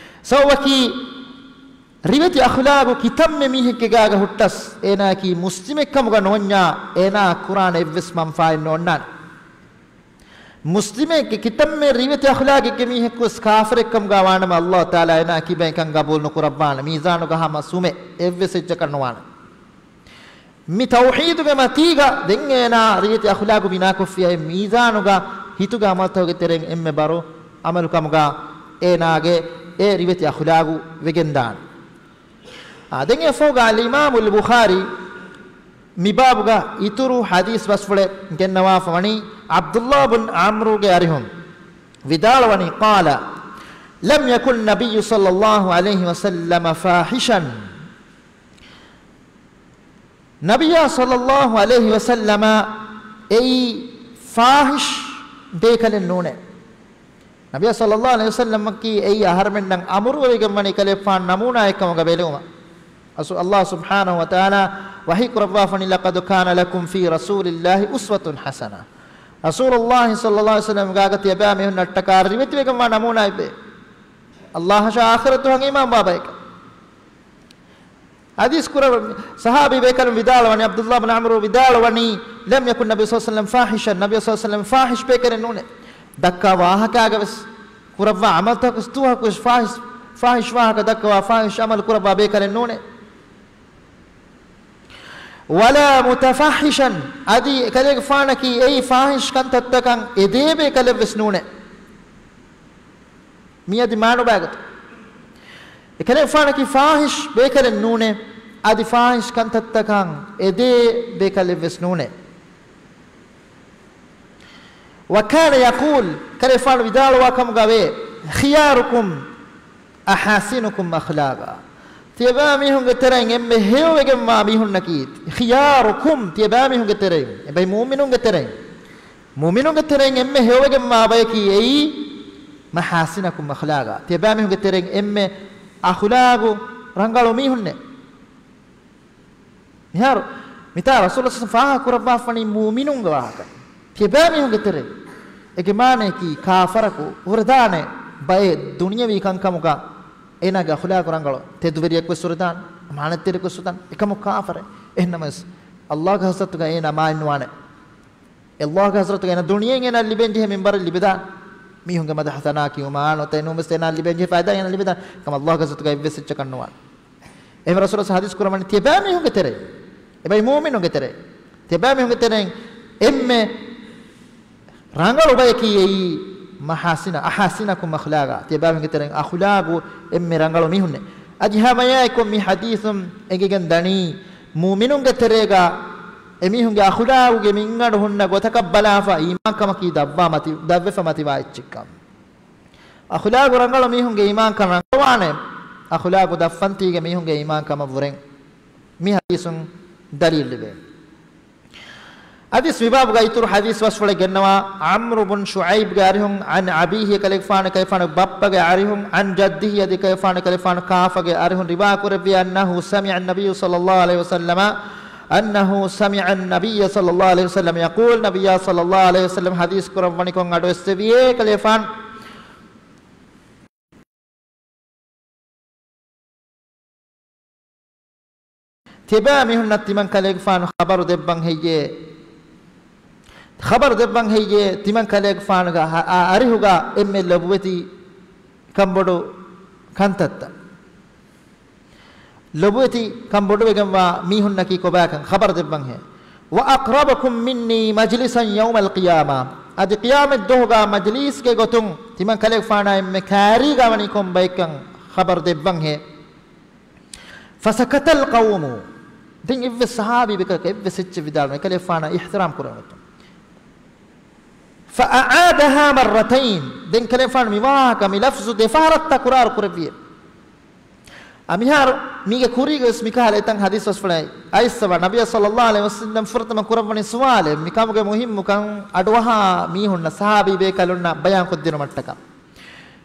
ސަބަބަކީ، ރިވެތި އަޚުލާގު ކިތަންމެ މީހެއްގެ ގާގަ ހުއްޓަސް، އޭނާއަކީ މުސްލިމެއްކަމުގަ ނޯންޏާ، އޭނާއަށް ކުރާނެ އެއްވެސް މަންފާއެއް ނޯންނާނެ. މުސްލިމެއްގެ ކިތަންމެ ރިވެތި އަޚުލާގެއްގެ މީހަކުވެސް ކާފަރެއްކަމުގަ ވާނަމަ، ﷲ ތަޢާލާ އޭނާ ކިބައިން ކަން ގަބޫލު ނުކުރައްވާނެ. މީޒާނުގަ ހަމަ ސުމެއް، އެއްވެސް އެއްޗަކަށް ނުވާނެ. މި ތައުޙީދުގެ މަތީގަ ދެން އޭނާ ރިވެތި އަޚުލާގު ބިނާކޮށްފިޔަ އެ މީޒާނުގަ ހިތުގެ ޢަމަލުތަކުގެ ތެރެއިން އެންމެ ބަރު ޢަމަލު ކަމުގަ އޭނާގެ އެ ރިވެތި އަޚުލާގު ވެގެންދާނެ. އާ، ދެން އެއަށްފަހުގަ އަލްއިމާމުލް ބުޚާރީ މި ބާބުގަ އިތުރު ޙަދީޘް ބަސްފުޅެއް ގެންނަވާފަ ވަނީ، ޢަބްދުﷲ ބުން ޢަމްރުގެ އަރިހުން ވިދާޅުވަނީ، قال، لم يكن النبي صلى الله عليه وسلم فاحشا. ނަބިއްޔާ ޞައްލަﷲު ޢަލައިހި ވަސައްލަމަ އެއީ ފާޙިޝް ބޭކަލެއް ނޫނޭ. ނަބިއްޔާ ޞައްލަﷲު ޢަލައިހި ވަސައްލަމަކީ އެއީ އަހަރެމެންނަށް އަމުރުވެގެން ވަނީ ކަލޭގެފާނު ނަމޫނާއެއްކަމުގަ ބެލެވުމަށް. އަސް-، ﷲ ސުބްޙާނަހު ވަތަޢާލާ ވަޙީ ކުރައްވާފަނީ، لقد كان لكم في رسول الله أسوة حسنة. ރަސޫލުﷲ ޞައްލަﷲު ޢަލައިހި ވަސައްލަމް ގާގަ ތިޔަބައިމީހުންނަށްޓަކާ ރިވެތިވެގެންވާ ނަމޫނާއެއްވޭ. ﷲ އަށާ އާޚިރަތު އަށް އީމާންވާ ބަޔަކަށް. ޙަދީޘް ކުރައްވަނީ، ޞަޙާބީ ބޭކަލުން ވިދާޅުވަނީ، ޢަބްދުﷲ ބިން ޢަމްރު ވިދާޅުވަނީ، لم يكن النبي صلى الله عليه وسلم فاحشا، ނަބިއްޔާ ޞައްލަﷲު ޢަލައިހި ވަސައްލަމަ ފާޙިޝް ބޭކަލެއް ނޫނޭ. ދައްކާ ވާހަކާގަވެސް، ކުރައްވާ ޢަމަލުތަކުގަވެސް ދުވަހަކުވެސް ފާޙިޝް، ފާޙިޝް ވާހަކަ ދައްކަވާ، ފާޙިޝް ޢަމަލު ކުރައްވާ ބޭކަލެއް ނޫނޭ. ولا متفحشا، އަދި އެކަލޭގެފާނަކީ އެއީ ފާޙިޝް ކަންތައްތަކަށް އެދޭ ބޭކަލެއްވެސް ނޫނޭ. މިއަދި މާނުބައިގަތު. އެކަލޭގެފާނަކީ ފާޙިޝް ބޭކަލެއް ނޫނޭ، އަދި ފާޙިޝް ކަންތައްތަކަށް އެދޭ ބޭކަލެއްވެސް ނޫނޭ. وكان يقول، ކަލޭގެފާނު ވިދާޅުވާ ކަމުގަވޭ، خياركم أحاسنكم أخلاقا. ތިޔަބައިމީހުންގެ ތެރެއިން އެންމެ ހެޔޮވެގެންވާ މީހުންނަކީ، خياركم، ތިޔަބައިމީހުންގެ ތެރެއިން، އެބައި މުއުމިނުންގެ ތެރެއިން، މުއުމިނުންގެ ތެރެއިން އެންމެ ހެޔޮވެގެންވާ ބަޔަކީ އެއީ، محاسنكم أخلاقا، ތިޔަބައިމީހުންގެ ތެރެއިން އެންމެ އަޚުލާގު ރަނގަޅު މީހުންނޭ. މިހާރު މިތާ ރަސޫލު ޞައްލަﷲު ޢަލައިހި ވަސައްލަމަ ފާހަގަ ކުރައްވާފަނީ މުއުމިނުންގެ ވާހަކަ. ތިޔަބައިމީހުންގެ ތެރެއިން. އޭގެ މާނަޔަކީ ކާފަރަކު ހުރެދާނެ ބައެއް ދުނިޔަވީ ކަންކަމުގަ އޭނާގެ އަޚުލާގު ރަނގަޅު، ތެދުވެރިޔަކުވެސް ހުރެދާނެ، އަމާނަތްތެރިޔަކުވެސް ހުރެދާނެ، އެކަމަކު ކާފަރެއް. އެހެންނަމަވެސް، ﷲގެ ޙަޟްރަތުގަ އޭނާ މާތްނުވާނެ. ﷲގެ ޙަޟްރަތުގަ އޭނާ ދުނިޔެއިން އޭނާ ލިބެންޖެހޭ މިންބަރެއް ލިބިދާނެ. މީހުންގެ މަދަޙަ ސަނާ ކިޔުމާ ނުވަތަ އެނޫންވެސް އޭނާ ލިބެންޖެހޭ ފައިދާ އޭނާ ލިބިދާނެ. އެކަމަކު ﷲގެ ޙަޟްރަތުގަ އެއްވެސް އެއްޗަކަށް ނުވާނެ. އެހެން ރަސޫލު ޙަދީޘް ކުރައްވަނީ ތިޔަބައިމީހުންގެ ތެރެއިން، އެބައި މުއުމިނުންގެ ތެރެއިން، ތިޔަބައިމީހުންގެ ތެރެއިން އެންމެ ރަނގަޅު ބަޔަކީ އެއީ، މަޙާސިނަ، އަޙާސިނަކުމް އަޚްލާގާ، ތިޔަބައިމީހުންގެ ތެރެއިން އަޚްލާގު އެންމެ ރަނގަޅު މީހުންނޭ. އަދި ހަމައެއާއެކު މި ޙަދީޘުން އެނގިގެން ދަނީ، މުއުމިނުންގެ ތެރޭގަ އެމީހުންގެ އަޚުލާގުގެ މިންގަނޑު ހުންނަ ގޮތަކަށް ބަލާފަ އީމާންކަމަކީ ދަށްވާ މަތި، ދަށްވެފަ މަތިވާ އެއްޗެއްކަން. އަޚުލާގު ރަނގަޅު މީހުންގެ އީމާންކަން ރަނގަޅުވާނެ، އަޚުލާގު ދަށްފަންތީގެ މީހުންގެ އީމާންކަމަށްވުރެން. މި ޙަދީޘުން ދަލީލު ލިބޭ. ޙަދީޘް މިބާބުގަ އިތުރު ޙަދީޘް ބަސްފުޅެއް ގެންނަވާ، ޢަމްރު ބުން ޝުޢައިބްގެ އަރިހުން، عن أبيه، ކަލޭގެފާނު ކަލޭގެފާނު ބައްޕަގެ އަރިހުން، عن جده، އަދި ކަލޭގެފާނު ކަލޭގެފާނު ކާފަގެ އަރިހުން ރިވާ ކުރެއްވި، أنه سمع النبي صلى الله عليه وسلم، أنه سمع النبي صلى الله عليه وسلم يقول، ނަބިއްޔާ ޞައްލަﷲު ޢަލައިހި ވަސައްލަމަ ޙަދީޘް ކުރައްވަނިކޮށް އަޑުއެއްސެވިއޭ ކަލޭގެފާނު. ތިޔަބައިމީހުންނަށް ތިމަން ކަލޭގެފާނު ޚަބަރު ދެއްވަން ހެއްޔޭ؟ ޚަބަރު ދެއްވަން ހެއްޔޭ؟ ތިމަން ކަލޭގެފާނުގެ އަ-، އަ-، އަރިހުގަ އެންމެ ލޮބުވެތި ކަންބޮޑު ކަންތައްތައް. ލޮބުވެތި ކަންބޮޑުވެގެންވާ މީހުންނަކީ ކޮބާކަން ޚަބަރު ދެއްވަން ހޭ. وأقربكم مني مجلسا يوم القيامة. އަދި ޤިޔާމަތްދުވަހުގަ މަޖިލީސްގެ ގޮތުން ތިމަން ކަލޭގެފާނާ އެންމެ ކާރީގަ ވަނީ ކޮން ބައެއްކަން ޚަބަރު ދެއްވަން ހޭ. فسكت القوم. ދެން އެއްވެސް ޞަޙާބީ ބޭކަލަކު އެއްވެސް އެއްޗެއް ވިދާޅުވެ، ކަލޭގެފާނަށް އިޙްތިރާމް ކުރެވޭ ގޮތުން. فأعادها مرتين. ދެން ކަލޭގެފާނު މި ވާހަކަ، މި ލަފްޒު ދެފަހަރަށް ތަކުރާރު ކުރެއްވިއޭ. އަ، މިހާރު މީގެ ކުރީގަވެސް މިކަހަލަ އެތަން ޙަދީޘް ބަސްފުޅެއް އައިއްސަވާ، ނަބިއްޔާ ޞައްލަﷲު ޢަލައިހި ވަސައްލަމަ ފުރަތަމަ ކުރައްވަނީ ސުވާލެއް، މިކަމުގެ މުހިއްމުކަން އަޑުއަހާ މީހުންނަށް، ޞަޙާބީ ބޭކަލުންނަށް ބަޔާންކޮށްދިނުމަށްޓަކާ.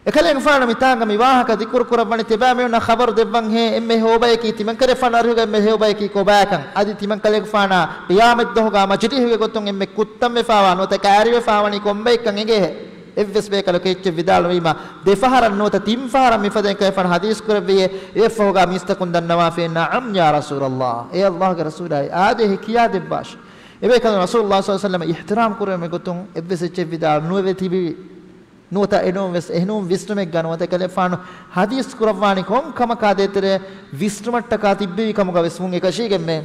އެކަލޭގެފާނު މިތާނގަ މި ވާހަކަ ޛިކުރު ކުރައްވަނީ ތިބާމީހުންނަށް ޚަބަރު ދެއްވަންހޭ އެންމެ ހެޔޮ އުބަޔަކީ ތިމަންކަލޭގެފާނު އަރިހުގަ އެންމެ ހެޔޮ އުބަޔަކީ ކޮބާކަން. އަދި ތިމަންކަލޭގެފާނާ ޤިޔާމަތްދުވަހުގަ މަޖިލީހުގެ ގޮތުން އެންމެ ކުއްތަންވެފާވާ ނުވަތަ ކައިރިވެފާވަނީ ކޮންބައެއްކަން އެނގޭހޭ. އެއްވެސް ބޭކަލަކު އެއްޗެއް ވިދާޅުވީމަ ދެފަހަރަށް ނުވަތަ ތިން ފަހަރަށް މިފަދައިން ކަލޭގެފާނު ޙަދީޘް ކުރެއްވިއޭ. އެއަށްފަހުގަ މީސްތަކުން ދަންނަވާފި، ނަޢަމް ޔާ ރަސޫލަﷲ، އޭ ﷲގެ ރަސޫލާއޭ، އާދޭހޭ ކިޔާދެއްވާށޭ. އެބޭކަލުން ރަސޫލުﷲ ޞައްލަﷲ ޢަލައިހި ވަސައްލަމަށް އިޙްތިރާމް ކުރުމުގެ ގޮތުން އެއްވެސް އެއްޗެއް ވިދާޅު ނުވެވެ ތިބި. ނުވަތަ އެނޫންވެސް، އެހެނޫން ވިސްނުމެއްގަ ނުވަތަ ކަލޭގެފާނު ޙަދީޘް ކުރައްވާނީ ކޮން ކަމަކާ ދޭތެރޭ ވިސްނުމަށްޓަކާ ތިއްބެވި ކަމުގަ ވެސް ވުން އެކަށީގެންމެ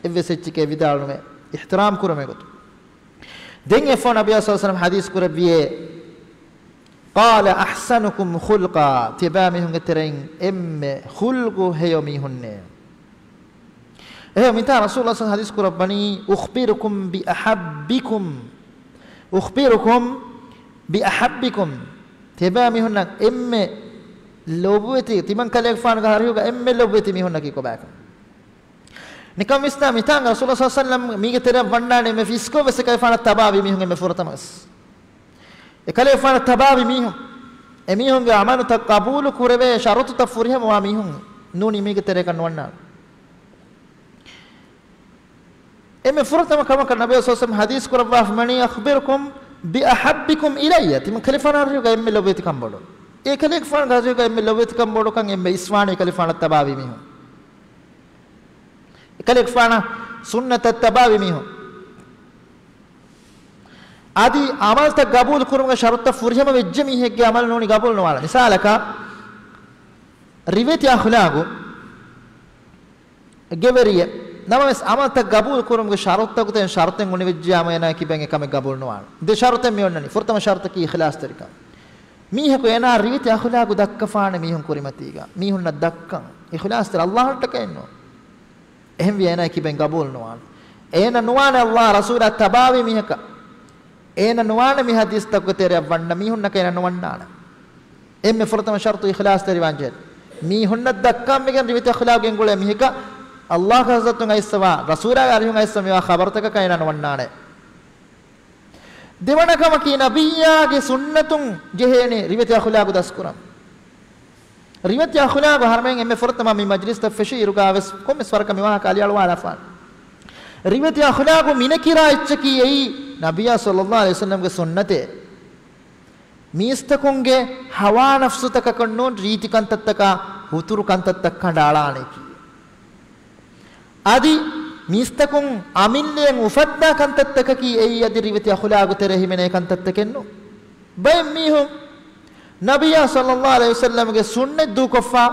އެއްވެސް އެއްޗެކޭ ވިދާޅުނުވޭ. އިޙްތިރާމް ކުރުމެ ގޮތުން. ދެން އެއަށްފަހު ނަބިއްޔާ ޞައްލަﷲ ޢަލައިހި ވަސައްލަމަ ޙަދީޘް ކުރެއްވިއޭ، ޤާލަ އަޙްސަނުކުމް ޚުލްޤާ، ތިބާމީހުންގެ ތެރެއިން އެންމެ ޚުލްޤު ހެޔޮ މީހުންނޭ. އެހެން މިތާ ރަސޫލުﷲ ޞައްލަﷲ ޙަދީޘް ކުރައްވަނީ، އުޚްބިރުކުމް ބިއަޙައްބިކުމް، އުޚްބިރުކުމް ބިއަޙައްބިކުމް، ތިބާމީހުންނަށް އެންމެ ލޮބުވެތި، ތިމަންކަލޭގެފާނުގެ އަރިހުގަ އެންމެ ލޮބުވެތި މީހުންނަކީ ކޮބާކަން. ނިކަން ވިސްނާ މިތާނގަ ރަސޫލުﷲ ޞައްލަﷲ ޢަލައިހި ވަސައްލަމަ މީގެ ތެރެއަށް ވަންނާނެ އެންމެ ފިސްކޮށް ވެސް އެކަލޭގެފާނަށް ތަބާވި މީހުން އެންމެ ފުރަތަމަ ވެސް. އެކަލޭގެފާނަށް ތަބާވި މީހުން، އެމީހުންގެ ޢަމަލުތައް ޤަބޫލު ކުރެވޭ ޝަރުޠުތައް ފުރިހަމަވާ މީހުން ނޫނީ މީގެ ތެރެއަކަށް ނުވަންނާނެ. އެންމެ ފުރަތަމަ ކަމަކަށް ނަބިއްޔާ ޞައްލަﷲ ޢަލައިހި ވަސައްލަމަ ޙަދީޘް ކުރައްވާފަ ވަނީ، އަޚްބިރުކުމް ބިއަޙައްބިކުމް އިލައްޔަ، ތިމަންކަލޭގެފާނާ އަރިހުގަ އެންމެ ލޮބުވެތި ކަންބޮޑު. އެކަލޭގެފާނުގެ އަރިހުގަ އެންމެ ލޮބުވެތި ކަންބޮޑުކަން އެންމެ އިސްވާނީ އެކަލޭގެފާނަށް ތަބާވި މީހުން. އެކަލޭގެފާނަށް ސުންނަތަށް ތަބާވި މީހުން. އަދި ޢަމަލުތައް ޤަބޫލު ކުރުމުގެ ޝަރުޠުތައް ފުރިހަމަ ވެއްޖެ މީހެއްގެ ޢަމަލު ނޫނީ ޤަބޫލު ނުވާނެ. މިސާލަކަށް، ރިވެތި އަޚްލާގު ގެވެރިއެއް. ނަމަވެސް، ޢަމަލުތައް ޤަބޫލު ކުރުމުގެ ޝަރުޠުތަކުގެ ތެރެއިން ޝަރުޠެއް އުނިވެއްޖެޔާމު އޭނާ ކިބެން އެކަމެއް ޤަބޫލު ނުވާނެ. ދެ ޝަރުޠެއް މި އޮންނަނީ. ފުރަތަމަ ޝަރުޠަކީ އިޚްލާޞްތެރިކަން. މީހަކު އޭނާ ރިވެތި އަޚްލާގު ދައްކަފާނެ މީހުން ކުރިމަތީގަ. މީހުންނަށް ދައްކަން. އިޚްލާޞްތެރި ﷲ އަށްޓަކައެއްނު. އެހެންވި އޭނާ ކިބެން ޤަބޫލު ނުވާނެ. އޭނަ ނުވާނެ ﷲ ރަސޫލާ ތަބާވި މީހަކަށް. އޭނަ ނުވާނެ މި ޙަދީޘްތަކުގެ ތެރެއަށް ވަންނަ މީހުންނަކަށް އޭނަ ނުވަންނާނެ. އެންމެ ފުރަތަމަ ޝަރުޠު އިޚްލާޞްތެރިވާން ޖެހޭ. މީހުންނަށް ދައްކަންވެގެން ރިވެތި އަޚްލާގު ގެންގުޅޭ މީހަކަށް ﷲ ގެ ޙަޟްރަތުން އައިސްފަވާ، ރަސޫލާގެ އަރިހުން އައިސްފަ މިވާ ޚަބަރުތަކަކަށް އޭނަ ނުވަންނާނެ. ދެވަނަ ކަމަކީ، ނަބިއްޔާގެ ސުންނަތުން ޖެހޭނެ ރިވެތި އަޚްލާގު ދަސްކުރަން. ރިވެތި އަޚްލާގު އަހަރުމެން އެންމެ ފުރަތަމަ މި މަޖްލިސްތައް ފެށި އިރުގާ ވެސް ކޮންމެސް ވަރަކަށް މި ވާހަކަ އަލިއަޅުވާލާފާނެ. ރިވެތި އަޚްލާގު މިނެކިރާ އެއްޗަކީ އެއީ، ނަބިއްޔާ ޞައްލަﷲ ޢަލައިހި ވަސައްލަމްގެ ސުންނަތޭ. މީސްތަކުންގެ ހަވާ ނަފްސުތަކަކަށް ނޫން، ރީތި ކަންތައްތަކާ ހުތުރު ކަންތައްތައް ކަނޑައަޅާނެކީ. އަދި މީސްތަކުން އަމިއްލައަށް އުފައްދާ ކަންތައްތަކަކީ އެއީ އަދި ރިވެތި އަޚުލާގު ތެރޭ ހިމެނޭ ކަންތައްތަކެއް ނޫން. ބައެއް މީހުން ނަބިއްޔާ ޞައްލަﷲ ޢަލައިހި ވަސައްލަމްގެ ސުންނަތް ދޫކޮށްފަ،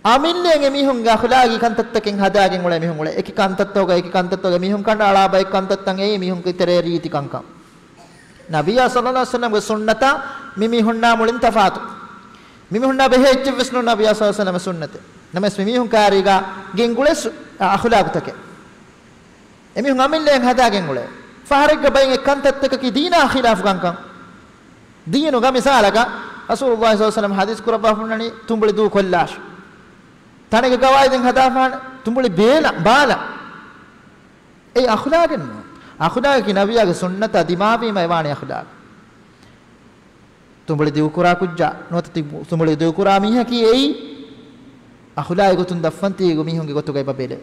އަމިއްލައަށް އެމީހުންގެ އަޚުލާގީ ކަންތައްތަކެއް ހަދާގެން އުޅޭ މީހުން އުޅޭ. އެކި ކަންތައްތަކުގަ އެކި ކަންތައްތަކުގަ މީހުން ކަނޑައަޅާ ބައެއް ކަންތައްތައް އެއީ މީހުންގެ ތެރޭ ރީތި ކަންކަން. ނަބިއްޔާ ޞައްލަﷲ ޢަލައިހި ވަސައްލަމްގެ ސުންނަތާ މި މީހުންނާ މުޅިން ތަފާތު. މި މީހުންނާ ބެހޭ އެއްޗެއް ވެސް ނޫން ނަބިއްޔާ ޞައްލަﷲ ޢަލައިހި ވަސައްލަމްގެ ސުންނަތެއް. ނަމަވެސް މި މީހުން ކާރީގަ ގެންގުޅޭ ސު-، އަޚުލާގުތަކެއް. އެމީހުން އަމިއްލައަށް ހަދާގެން އުޅޭ. ފަހަރެއްގަ ބައެއް ކަންތައްތަކަކީ ދީނާ ޚިލާފު ކަންކަން. ދީނުގަ މިސާލަކަށް، ރަސޫލުﷲ ޞައްލަﷲ ޢަލައިހި ވަސައްލަމް ޙަދީޘް ކުރައްވާފަ ހުންނަނީ، ތުނބުޅި ދޫކޮށްލާށޭ. ތަނެއްގެ ގަވާއިދެއް ހަދާފާނެ، ތުނބުޅި ބޭލަ، ބާލަ. އެއީ އަޚުލާގެއް ނޫން. އަޚުލާގަކީ ނަބިއްޔާގެ ސުންނަތާ ދިމާވީމަ އެވާނެ އަޚުލާގެއް. ތުނބުޅި ދިގުކުރާ ކުއްޖާ ނުވަތަ ތި-، ތުނބުޅި ދިގުކުރާ މީހަކީ އެއީ އަޚުލާގެއް ގޮތުން ދައްކަން ތިބި މީހުންގެ ގޮތުގަ އެބަ ބެލޭ.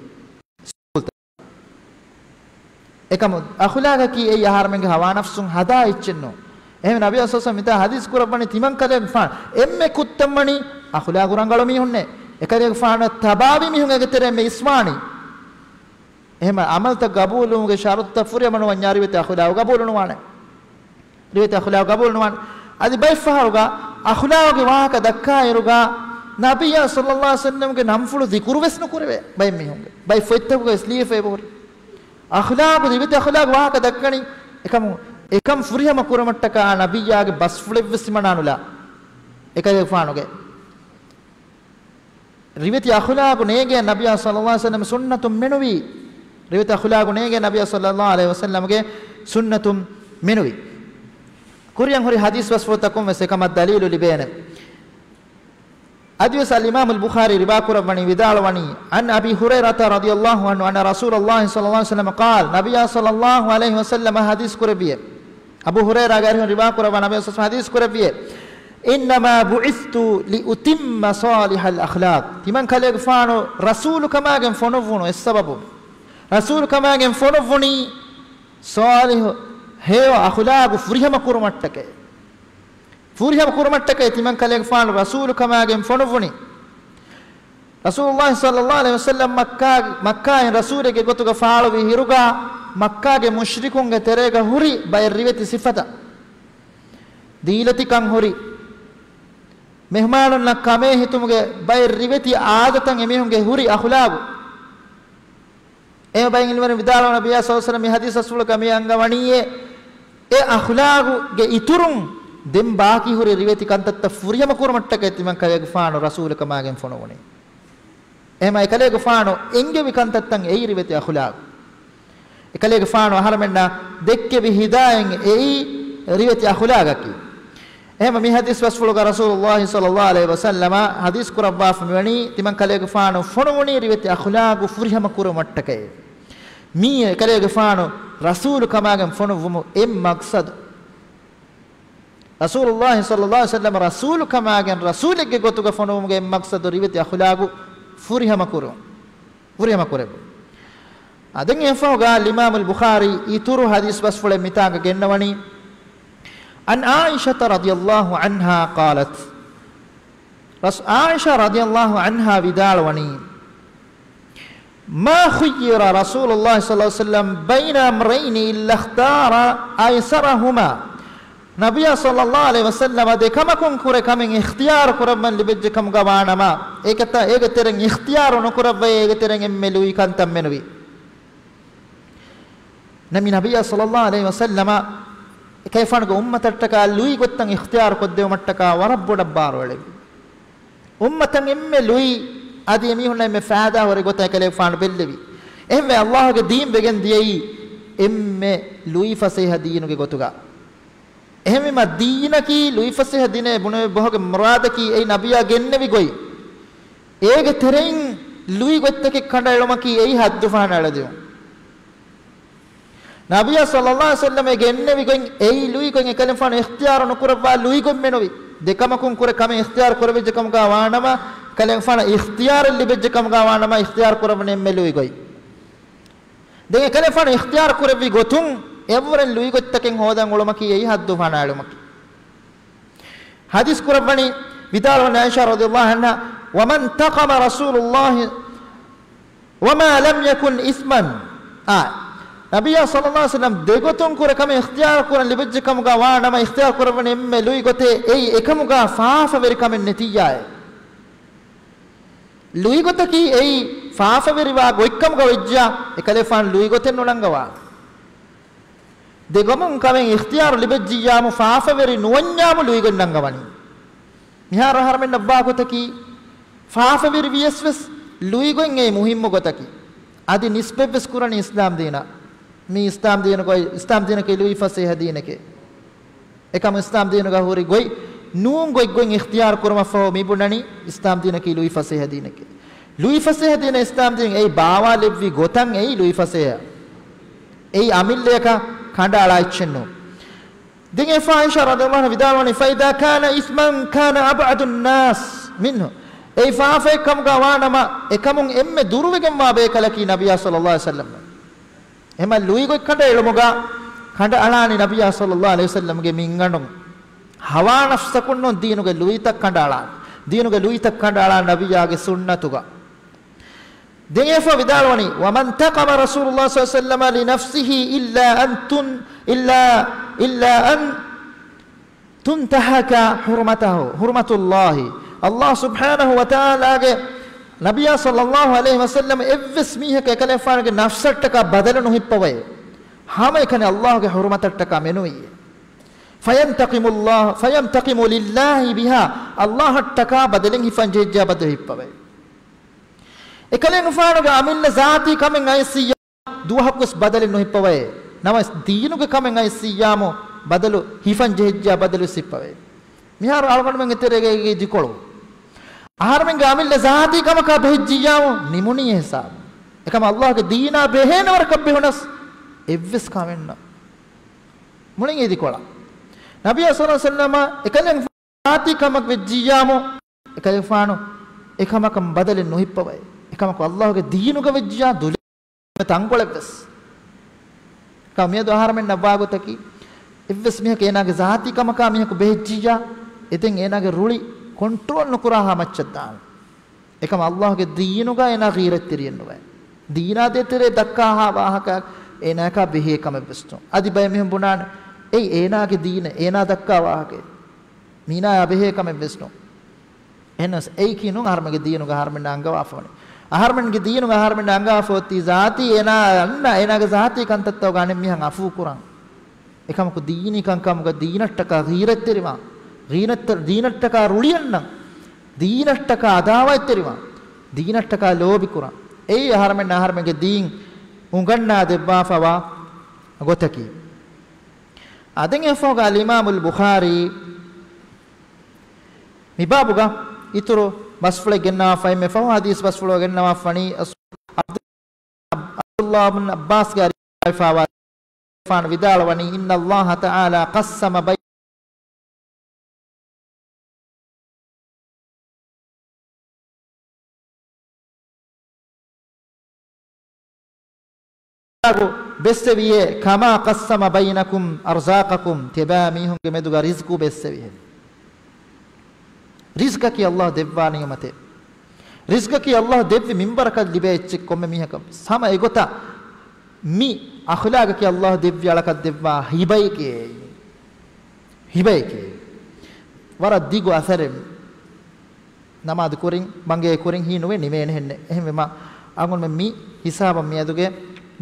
އެކަމު އަޚުލާގަކީ އެއީ އަހަރުމެންގެ ހަވާ ނަފްސުން ހަދާ އެއްޗެއް ނޫން. އެހެން ނަބިއްޔާ ޞައްލަﷲ ޢަލައިހި ވަސައްލަމް މިތާ ޙަދީޘް ކުރައްވަނީ ތިމަން ކަލޭގެފާނު އެންމެ ކުއްތަން ވަނީ އަޚުލާގު ރަނގަޅު މީހުންނޭ. އެކަލޭގެފާނަށް ތަބާވި މީހުން އޭގެ ތެރޭ އެންމެ އިސްވާނީ. އެހެން ޢަމަލުތައް ޤަބޫލުވުމުގެ ޝަރުޠުތައް ފުރިހަމަ ނުވަންޏާ ރިވެތި އަޚުލާގު ޤަބޫލު ނުވާނެ. ރިވެތި އަޚުލާގު ޤަބޫލު ނުވާނެ. އަދި ބައެއް ފަހަރުގަ އަޚުލާގުގެ ވާހަކަ ދައްކާއިރުގަ ނަބިއްޔާ ޞައްލަﷲ ޢަލައިހި ވަސައްލަމްގެ ނަންފުޅު ޛިކުރު ވެސް ނުކުރެވޭ ބައެއް މީހުންގެ. ބައެއް ފޮތްތަކުގަ ވެސް ލިޔެފަ އެބަހުރި. އަޚުލާގު، ރިވެތި އަޚުލާގު ވާހަކަ ދައްކަނީ އެކަމު، އެކަން ފުރިހަމަ ކުރުމަށްޓަކާ ނަބިއްޔާގެ ބަސްފުޅެއް ވެސް ހިމަނާނުލާ. އެކަލޭގެފާނުގެ ރިވެތި އަޚުލާގު ނޭގޭ ނަބިއްޔާ ޞައްލަﷲ ޢަލައިހި ވަސައްލަމް ސުންނަތުން މެނުވީ. ރިވެތި އަޚުލާގު ނޭގޭ ނަބިއްޔާ ޞައްލަﷲ ޢަލައިހި ވަސައްލަމްގެ ސުންނަތުން މެނުވީ. ކުރިއަށް ހުރި ޙަދީޘް ބަސްފުޅުތަކުން ވެސް އެކަމަށް ދަލީލު ލިބޭނެ. އަދިވެސް އަލްއިމާމުލް ބުޚާރީ ރިވާ ކުރައްވަނީ، ވިދާޅުވަނީ، عن أبي هريرة رضي الله عنه أن رسول الله صلى الله عليه وسلم قال، ނަބިއްޔާ ޞައްލަﷲ ޢަލައިހި ވަސައްލަމަ ޙަދީޘް ކުރެއްވިއޭ. އަބޫ ހުރައިރާގެ އަރިހުން ރިވާ ކުރައްވާ ނަބިއްޔާ ޞައްލަﷲ ޢަލައިހި ވަސައްލަމަ ޙަދީޘް ކުރެއްވިއޭ. إنما بعثت لأتم صالح الأخلاق. ތިމަން ކަލޭގެފާނު ރަސޫލުކަމާގެން ފޮނުއްވުނު އެއްސަބަބު، ރަސޫލުކަމާގެން ފޮނުއްވުނީ ޞާލިޙު ހެޔޮ އަޚުލާގު ފުރިހަމަ ކުރުމަށްޓަކައި. ފުރިހަމަ ކުރުމަށްޓަކައި ތިމަން ކަލޭގެފާނު ރަސޫލުކަމާގެން ފޮނުއްވުނީ. ރަސޫލުﷲ ޞައްލަﷲ ޢަލައިހި ވަސައްލަމް މައްކާ، މައްކާއިން ރަސޫލެއްގެ ގޮތުގަ ފާޅުވި ހިރުގަ، މައްކާގެ މުޝްރިކުންގެ ތެރޭގަ ހުރި ބައެއް ރިވެތި ސިފަތައް، ދީލަތިކަން ހުރި، މެހުމާނުންނަށް ކަމޭ ހިތުމުގެ ބައެއް ރިވެތި އާދަތައް، އެމީހުންގެ ހުރި އަޚުލާގު. އެ ބައިން އިލްމުވެރިން ވިދާޅުވަން ނަބިއްޔާ ޞައްލަﷲ ޢަލައިހި ވަސައްލަމް މި ޙަދީޘް ރަސޫލަކަށް މި އަންގަވަނީއޭ، އެ އަޚުލާގުގެ އިތުރުން ދެން ބާކީ ހުރި ރިވެތި ކަންތައްތައް ފުރިހަމަ ކުރުމަށްޓަކައި ތިމަން ކަލޭގެފާނު ރަސޫލުކަމާގެން ފޮނުވުނީ. އެހެމަ އެކަލޭގެފާނު އެންގެވި ކަންތައްތައް އެއީ ރިވެތި އަޚުލާގު. އެކަލޭގެފާނު އަހަރަމެންނަށް ދެއްކެވި ހިދާޔަތް އެއީ ރިވެތި އަޚުލާގަކީ. އެހެމަ މި ޙަދީޘް ބަސްފުޅުގަ ރަސޫލުﷲ ޞައްލަﷲ ޢަލައިހި ވަސައްލަމަ ޙަދީޘް ކުރައްވާފަ މިވަނީ، ތިމަން ކަލޭގެފާނު ފޮނުވުނީ ރިވެތި އަޚުލާގު ފުރިހަމަ ކުރުމަށްޓަކައި. މީ އެކަލޭގެފާނު ރަސޫލުކަމާގެން ފޮނުއްވުމު އެއް މަޤްޞަދު. ރަސޫލުﷲ ޞައްލަﷲ ޢަލައިހި ވަސައްލަމަ ރަސޫލުކަމާގެން ރަސޫލެއްގެ ގޮތުގަ ފޮނުވުމުގެ އެއް މަޤްޞަދު ރިވެތި އަޚުލާގު ފުރިހަމަ ކުރުން. ފުރިހަމަ ކުރެއްވުން. އާ، ދެން އެފަހުގަ އިމާމުލް ބުޚާރީ އިތުރު ޙަދީޘް ބަސްފުޅެއް މިތާނގަ ގެންނަވަނީ، عن عائشة رضي الله عنها قالت، ރަސް-، ޢާއިޝާ ރަޟިޔަﷲ ޢަންހާ ވިދާޅުވަނީ، ما خير رسول الله صلى الله عليه وسلم بين أمرين إلا اختار أيسرهما. ނަބިއްޔާ ޞައްލަﷲ ޢަލައިހި ވަސައްލަމަ ދެ ކަމަކުން ކުރެ ކަމެއް އިޚްތިޔާރު ކުރައްވަން ލިބެއްޖެ ކަމުގަ ވާނަމަ، އޭގެ ތެރެއިން އިޚްތިޔާރު ނުކުރައްވައޭ، އޭގެ ތެރެއިން އެންމެ ލުއި ކަންތައް މެނުވީ. ނަމި ނަބިއްޔާ ޞައްލަﷲ ޢަލައިހި ވަސައްލަމަ އެކަލޭގެފާނުގެ އުއްމަތަށްޓަކާ ލުއި ގޮތްތައް އިޚްތިޔާރު ކޮށްދެވުމަށްޓަކާ ވަރަށް ބޮޑަށް ބާރުއެޅެވި. އުއްމަތަށް އެންމެ ލުއި، އަދި އެމީހުންނަށް އެންމެ ފައިދާ ހުރި ގޮތަށް އެކަލޭގެފާނު ބެއްލެވި. އެހެންވެ، ﷲގެ ދީން ވެގެން ދިޔައީ އެންމެ ލުއިފަސޭހަ ދީނުގެ ގޮތުގަ. އެހެންވީމަ، ދީނަކީ ލުއިފަސޭހަ ދީނޭ ބުނެވި ބަހުގެ މުރާދަކީ އެއީ ނަބިއްޔާ ގެންނެވި ގޮތް. އޭގެ ތެރެއިން ލުއި ގޮތްތަކެއް ކަނޑައެޅުމަކީ އެއީ ޙައްދު ފަހަނަ އެޅިދިއުން. ނަބިއްޔާ ޞައްލަﷲ ޢަލައިހި ވަސައްލަމަ ގެންނެވި ގޮތް އެއީ ލުއި ގޮތް، އެކަލޭގެފާނު އިޚްތިޔާރު ނުކުރައްވާ ލުއި ގޮތް މެނުވި. ދެ ކަމަކުން ކުރެ ކަމެއް އިޚްތިޔާރު ކުރެވިއްޖެ ކަމުގަ ވާނަމަ، އެކަލޭގެފާނަށް އިޚްތިޔާރެއް ލިބިއްޖެ ކަމުގަ ވާނަމަ، އިޚްތިޔާރު ކުރައްވަނީ އެންމެ ލުއި ގޮތް. ދެން އެކަލޭގެފާނު އިޚްތިޔާރު ކުރެއްވި ގޮތުން އެއަށްވުރެން ލުއި ގޮތްތަކެއް ހޯދަން އުޅުމަކީ އެއީ ޙައްދު ފަހަނައެޅުމަކީ. ޙަދީޘް ކުރައްވަނީ، ވިދާޅުވަނީ ޢާއިޝާ ރަޟިޔަﷲ ޢަންހާ، وما انتقم رسول الله، وما لم يكن إثما. އާ، ނަބިއްޔާ ޞައްލަﷲ ޢަލައިހި ވަސައްލަމަ ދެގޮތުން ކުރެ ކަމެއް އިޚްތިޔާރު ކުރަން ލިބިއްޖެ ކަމުގަ ވާނަމަ، އިޚްތިޔާރު ކުރައްވަނީ އެންމެ ލުއި ގޮތެއް، އެއީ އެކަމުގަ ފާފަވެރި ކަމެއް ނެތިއްޔާއޭ. ލުއިގޮތަކީ އެއީ ފާފަވެރިވާ ގޮތްކަމުގަ ވެއްޖިއްޔާ، އެކަލޭގެފާނު ލުއިގޮތެއް ނުނަންގަވާ. ދެގޮތުން ކަމެއް އިޚްތިޔާރު ލިބެއްޖިއްޔާމު، ފާފަވެރި ނުވަންޏާމު ލުއިގޮތް ނަންގަވަނީ. މިހާރު އަހަރަމެންނަށް ވާ ގޮތަކީ، ފާފަވެރި ވިޔަސް ވެސް ލުއިގޮތް އެއީ މުހިއްމު ގޮތަކީ. އަދި ނިސްބަތްވެސް ކުރަނީ އިސްލާމް ދީނަށް. މީ އިސްލާމް ދީނުގައި، އިސްލާމް ދީނަކީ ލުއިފަސޭހަ ދީނެކޭ. އެކަމު އިސްލާމް ދީނުގަ ހުރި ގޮތް ނޫން ގޮތްގޮތް އިޚްތިޔާރު ކުރުމަށްފަހު މި ބުނަނީ އިސްލާމް ދީނަކީ ލުއިފަސޭހަ ދީނެކޭ. ލުއިފަސޭހަ ދީނަށް އިސްލާމް ދީން އެއީ ބާވާލެއްވި ގޮތަށް އެއީ ލުއިފަސޭހަ. އެއީ އަމިއްލަޔަކަށް ކަނޑައަޅާ އެއްޗެއް ނޫން. ދެން އެފާ ޢާއިޝާ ރަޟިޔަﷲ ޢަންހާ ވިދާޅުވަނީ، فإذا كان إثما كان أبعد الناس منه. އެއީ ފާފައެއް ކަމުގަ ވާނަމަ، އެކަމުން އެންމެ ދުރުވެގެންވާ ބޭކަލަކީ ނަބިއްޔާ ޞައްލަﷲ ޢަލައިހި ވަސައްލަމް. އެހެމަ ލުއިގޮތް ކަނޑައެޅުމުގަ ކަނޑައަޅާނީ ނަބިއްޔާ ޞައްލަﷲ ޢަލައިހި ވަސައްލަމްގެ މިންގަނޑުން، ހަވާ ނަފްސަކުންނު ދީނުގެ ލުއިތައް ކަނޑައަޅާނީ. ދީނުގެ ލުއިތައް ކަނޑައަޅާނީ ނަބިއްޔާގެ ސުންނަތުގަ. ދެން އެފާ ވިދާޅުވަނީ، وما انتقم رسول الله صلى الله عليه وسلم لنفسه إلا أن تن-، إلا، إلا أن تنتهك حرمته، حرمة الله. ﷲ ސުބްޙާނަހޫ ވަތަޢާލާގެ ނަބިއްޔާ ޞައްލަﷲ ޢަލައިހި ވަސައްލަމަ އެއްވެސް މީހަކަށް އެކަލޭގެފާނުގެ ނަފްސަށްޓަކާ ބަދަލު ނުހިއްޕަވައޭ. ހަމައެކަނި ﷲގެ ޙުރުމަތަށްޓަކާ މެނުވިއޭ. فينتقم الله، فينتقم لله بها. ﷲއަށްޓަކާ ބަދަލެއް ހިފަން ޖެހިއްޖެޔާ ބަދަލު ހިއްޕަވައޭ. އެކަލޭގެފާނުގެ އަމިއްލަ ޒާތީ ކަމެއް އައިސް ދުވަހަކުވެސް ބަދަލެއް ނުހިއްޕަވައޭ. ނަމަވެސް ދީނުގެ ކަމެއް އައިސް އިއްޔާމު ބަދަލު ހިފަން ޖެހިއްޖެޔާ ބަދަލު ވެސް ހިއްޕަވައޭ. މިހާރު އަޅުގަނޑުމެންގެ ތެރޭގައި ދިކޮޅު. އަހަރުމެންގެ އަމިއްލަ ޒާތީ ކަމަކާ ބެހިއްޖިއްޔާމު ނިމުނީ އެ ހިސާބު. އެކަމަ ﷲގެ ދީނާ ބެހޭނެ ވަރަކަށް ބެހުނަސް އެއްވެސް ކަމެއް ނަ-، މުޅިން އެ ދިކޮޅަށް. ނަބިއްޔާ ޞައްލަﷲ ޢަލައިހި ވަސައްލަމަ އެކަލޭ ޒާތީ ކަމަކަށް ވެއްޖިއްޔާމު، އެކަލޭގެފާނު އެކަމަކަށް ބަދަލެއް ނުހިއްޕަވައޭ. އެކަމަކު ﷲ ގެ ދީނުގަ ވެއްޖިއްޔާ ދުލި ތަންކޮޅެއްވެސް. ކަމަށް މިއަދު އަހަރަމެންނަށް ވާގޮތަކީ، އެއްވެސް މީހަކަށް އޭނާގެ ޒާތީ ކަމަކާ މީހަކު ބެހިއްޖިއްޔާ، އެދެން އޭނާގެ ރުޅި ކޮންޓްރޯލް ނުކުރާހާ މައްޗަށް ދާނެ. އެކަމަށް ﷲ ގެ ދީނުގަ އޭނާ ޣީރަތްތެރިއެއް ނުވޭ. ދީނާ ދޭތެރޭ ދައްކާހާ ވާހަކަ އޭނާއަކާ ބެހޭ ކަމެއްވެސް ނޫން. އަދި ބައެއް މީހުން ބުނާނެ، އެއީ އޭނާގެ ދީނެއް، އޭނާ ދައްކާ ވާހަކައެއް. މީނާއާ ބެހޭ ކަމެއްވެސް ނޫން. އެހެނަސް އެއީކީ ނޫން އަހަރުމެންގެ ދީނުގަ އަހަރުމެންނާ އަންގަވާފަވަނީ. އަހަރުމެންގެ ދީނުގަ އަހަރުމެންނާ އަންގަވާފަ އޮތީ ޒާތީ އޭނާ އަންނަ އޭނާގެ ޒާތީ ކަންތައްތަކުގަ އަނެއް މީހަށް އަފޫ ކުރަން. އެކަމަކު ދީނީ ކަންކަމުގަ ދީނަށްޓަކާ ޣީރަތްތެރިވާން، ޣީރަތްތަ-، ދީނަށްޓަކާ ރުޅިއަންނަން، ދީނަށްޓަކާ އަދާވަތްތެރިވާން، ދީނަށްޓަކާ ލޯބިކުރަން. އެއީ އަހަރުމެންނަށް އަހަރުމެންގެ ދީން އުނގަންނާ ދެއްވާފަވާ ގޮތަކީ. އާދެން އެފަހުގަ އަލްއިމާމުލް ބުޚާރީ މިބާބުގަ އިތުރު ބަސްފުޅެއް ގެންނަވާފައި މި ފަހު ޙަދީޘް ބަސްފުޅު ގެންނަވާފަނީ އަސް-، ޢަބްދު-، ޢަބްދުﷲ ބިން ޢައްބާސްގެ ރިވާޔަތްފާވާ ފާނު ވިދާޅުވަނީ، إن الله تعالى قسم بين ބެއްސެވިއޭ، كما قسم بينكم أرزاقكم، ތިބާ މީހުންގެ މެދުގަ ރިޒްޤު ބެއްސެވިހެން. ރިޒްޤަކީ ﷲ ދެއްވާ ނިޢުމަތެއް. ރިޒްޤަކީ ﷲ ދެއްވި މިންވަރަކަށް ލިބޭ އެއްޗެއް ކޮންމެ މީހަކަށް. ހަމަ އެގޮތަށް މި އަޚުލާގަކީ ﷲ ދެއްވި އަޅަކަށް ދެއްވާ ހިބައެކޭ. ހިބައެކޭ. ވަރަށް ދިގު އަސަރެއް. ނަމާދު ކުރިން، ބަނގޭ ކުރިން ހީނުވެ ނިމޭނެ ހެންނެ. އެހެންވީމަ، އަޅުގަނޑުމެން މި ހިސާބަށް މިއަދުގެ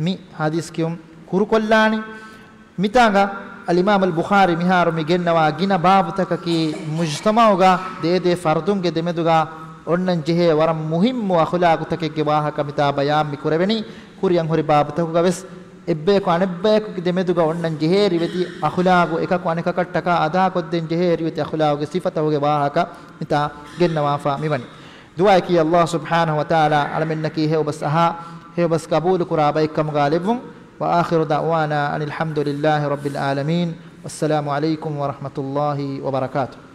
މި ޙަދީޘް ކިޔުން ކުރުކޮށްލާނީ. މިތާނގަ އަލްއިމާމުލް ބުޚާރީ މިހާރު މި ގެންނަވާ ގިނަ ބާބުތަކަކީ މުޖްތަމަޢުގަ ދޭދޭ ފަރުދުންގެ ދެމެދުގަ އޮންނަން ޖެހޭ ވަރަށް މުހިއްމު އަޚުލާޤުތަކެއްގެ ވާހަކަ މިތާ ބަޔާން މި ކުރެވެނީ. ކުރިއަށް ހުރި ބާބުތަކުގަ ވެސް އެއްބަޔަކު އަނެއްބަޔަކުގެ ދެމެދުގަ އޮންނަން ޖެހޭ ރިވެތި އަޚުލާޤު، އެކަކު އަނެކަކަށްޓަކާ އަދާކޮށްދޭން ޖެހޭ ރިވެތި އަޚުލާޤުގެ ސިފަތަކުގެ ވާހަކަ މިތާ ގެންނަވާފަ މިވަނީ. ދުޢާއަކީ ﷲ ސުބްޙާނަހޫ ވަތަޢާލާ އަޅަމެންނަކީ ހެޔޮބަސް އަހާ، ހެޔޮބަސް ޤަބޫލުކުރާ ބައެއްކަމުގަ ލެއްވުން. وآخر دعوانا أن الحمد لله رب العالمين. والسلام عليكم ورحمة الله وبركاته.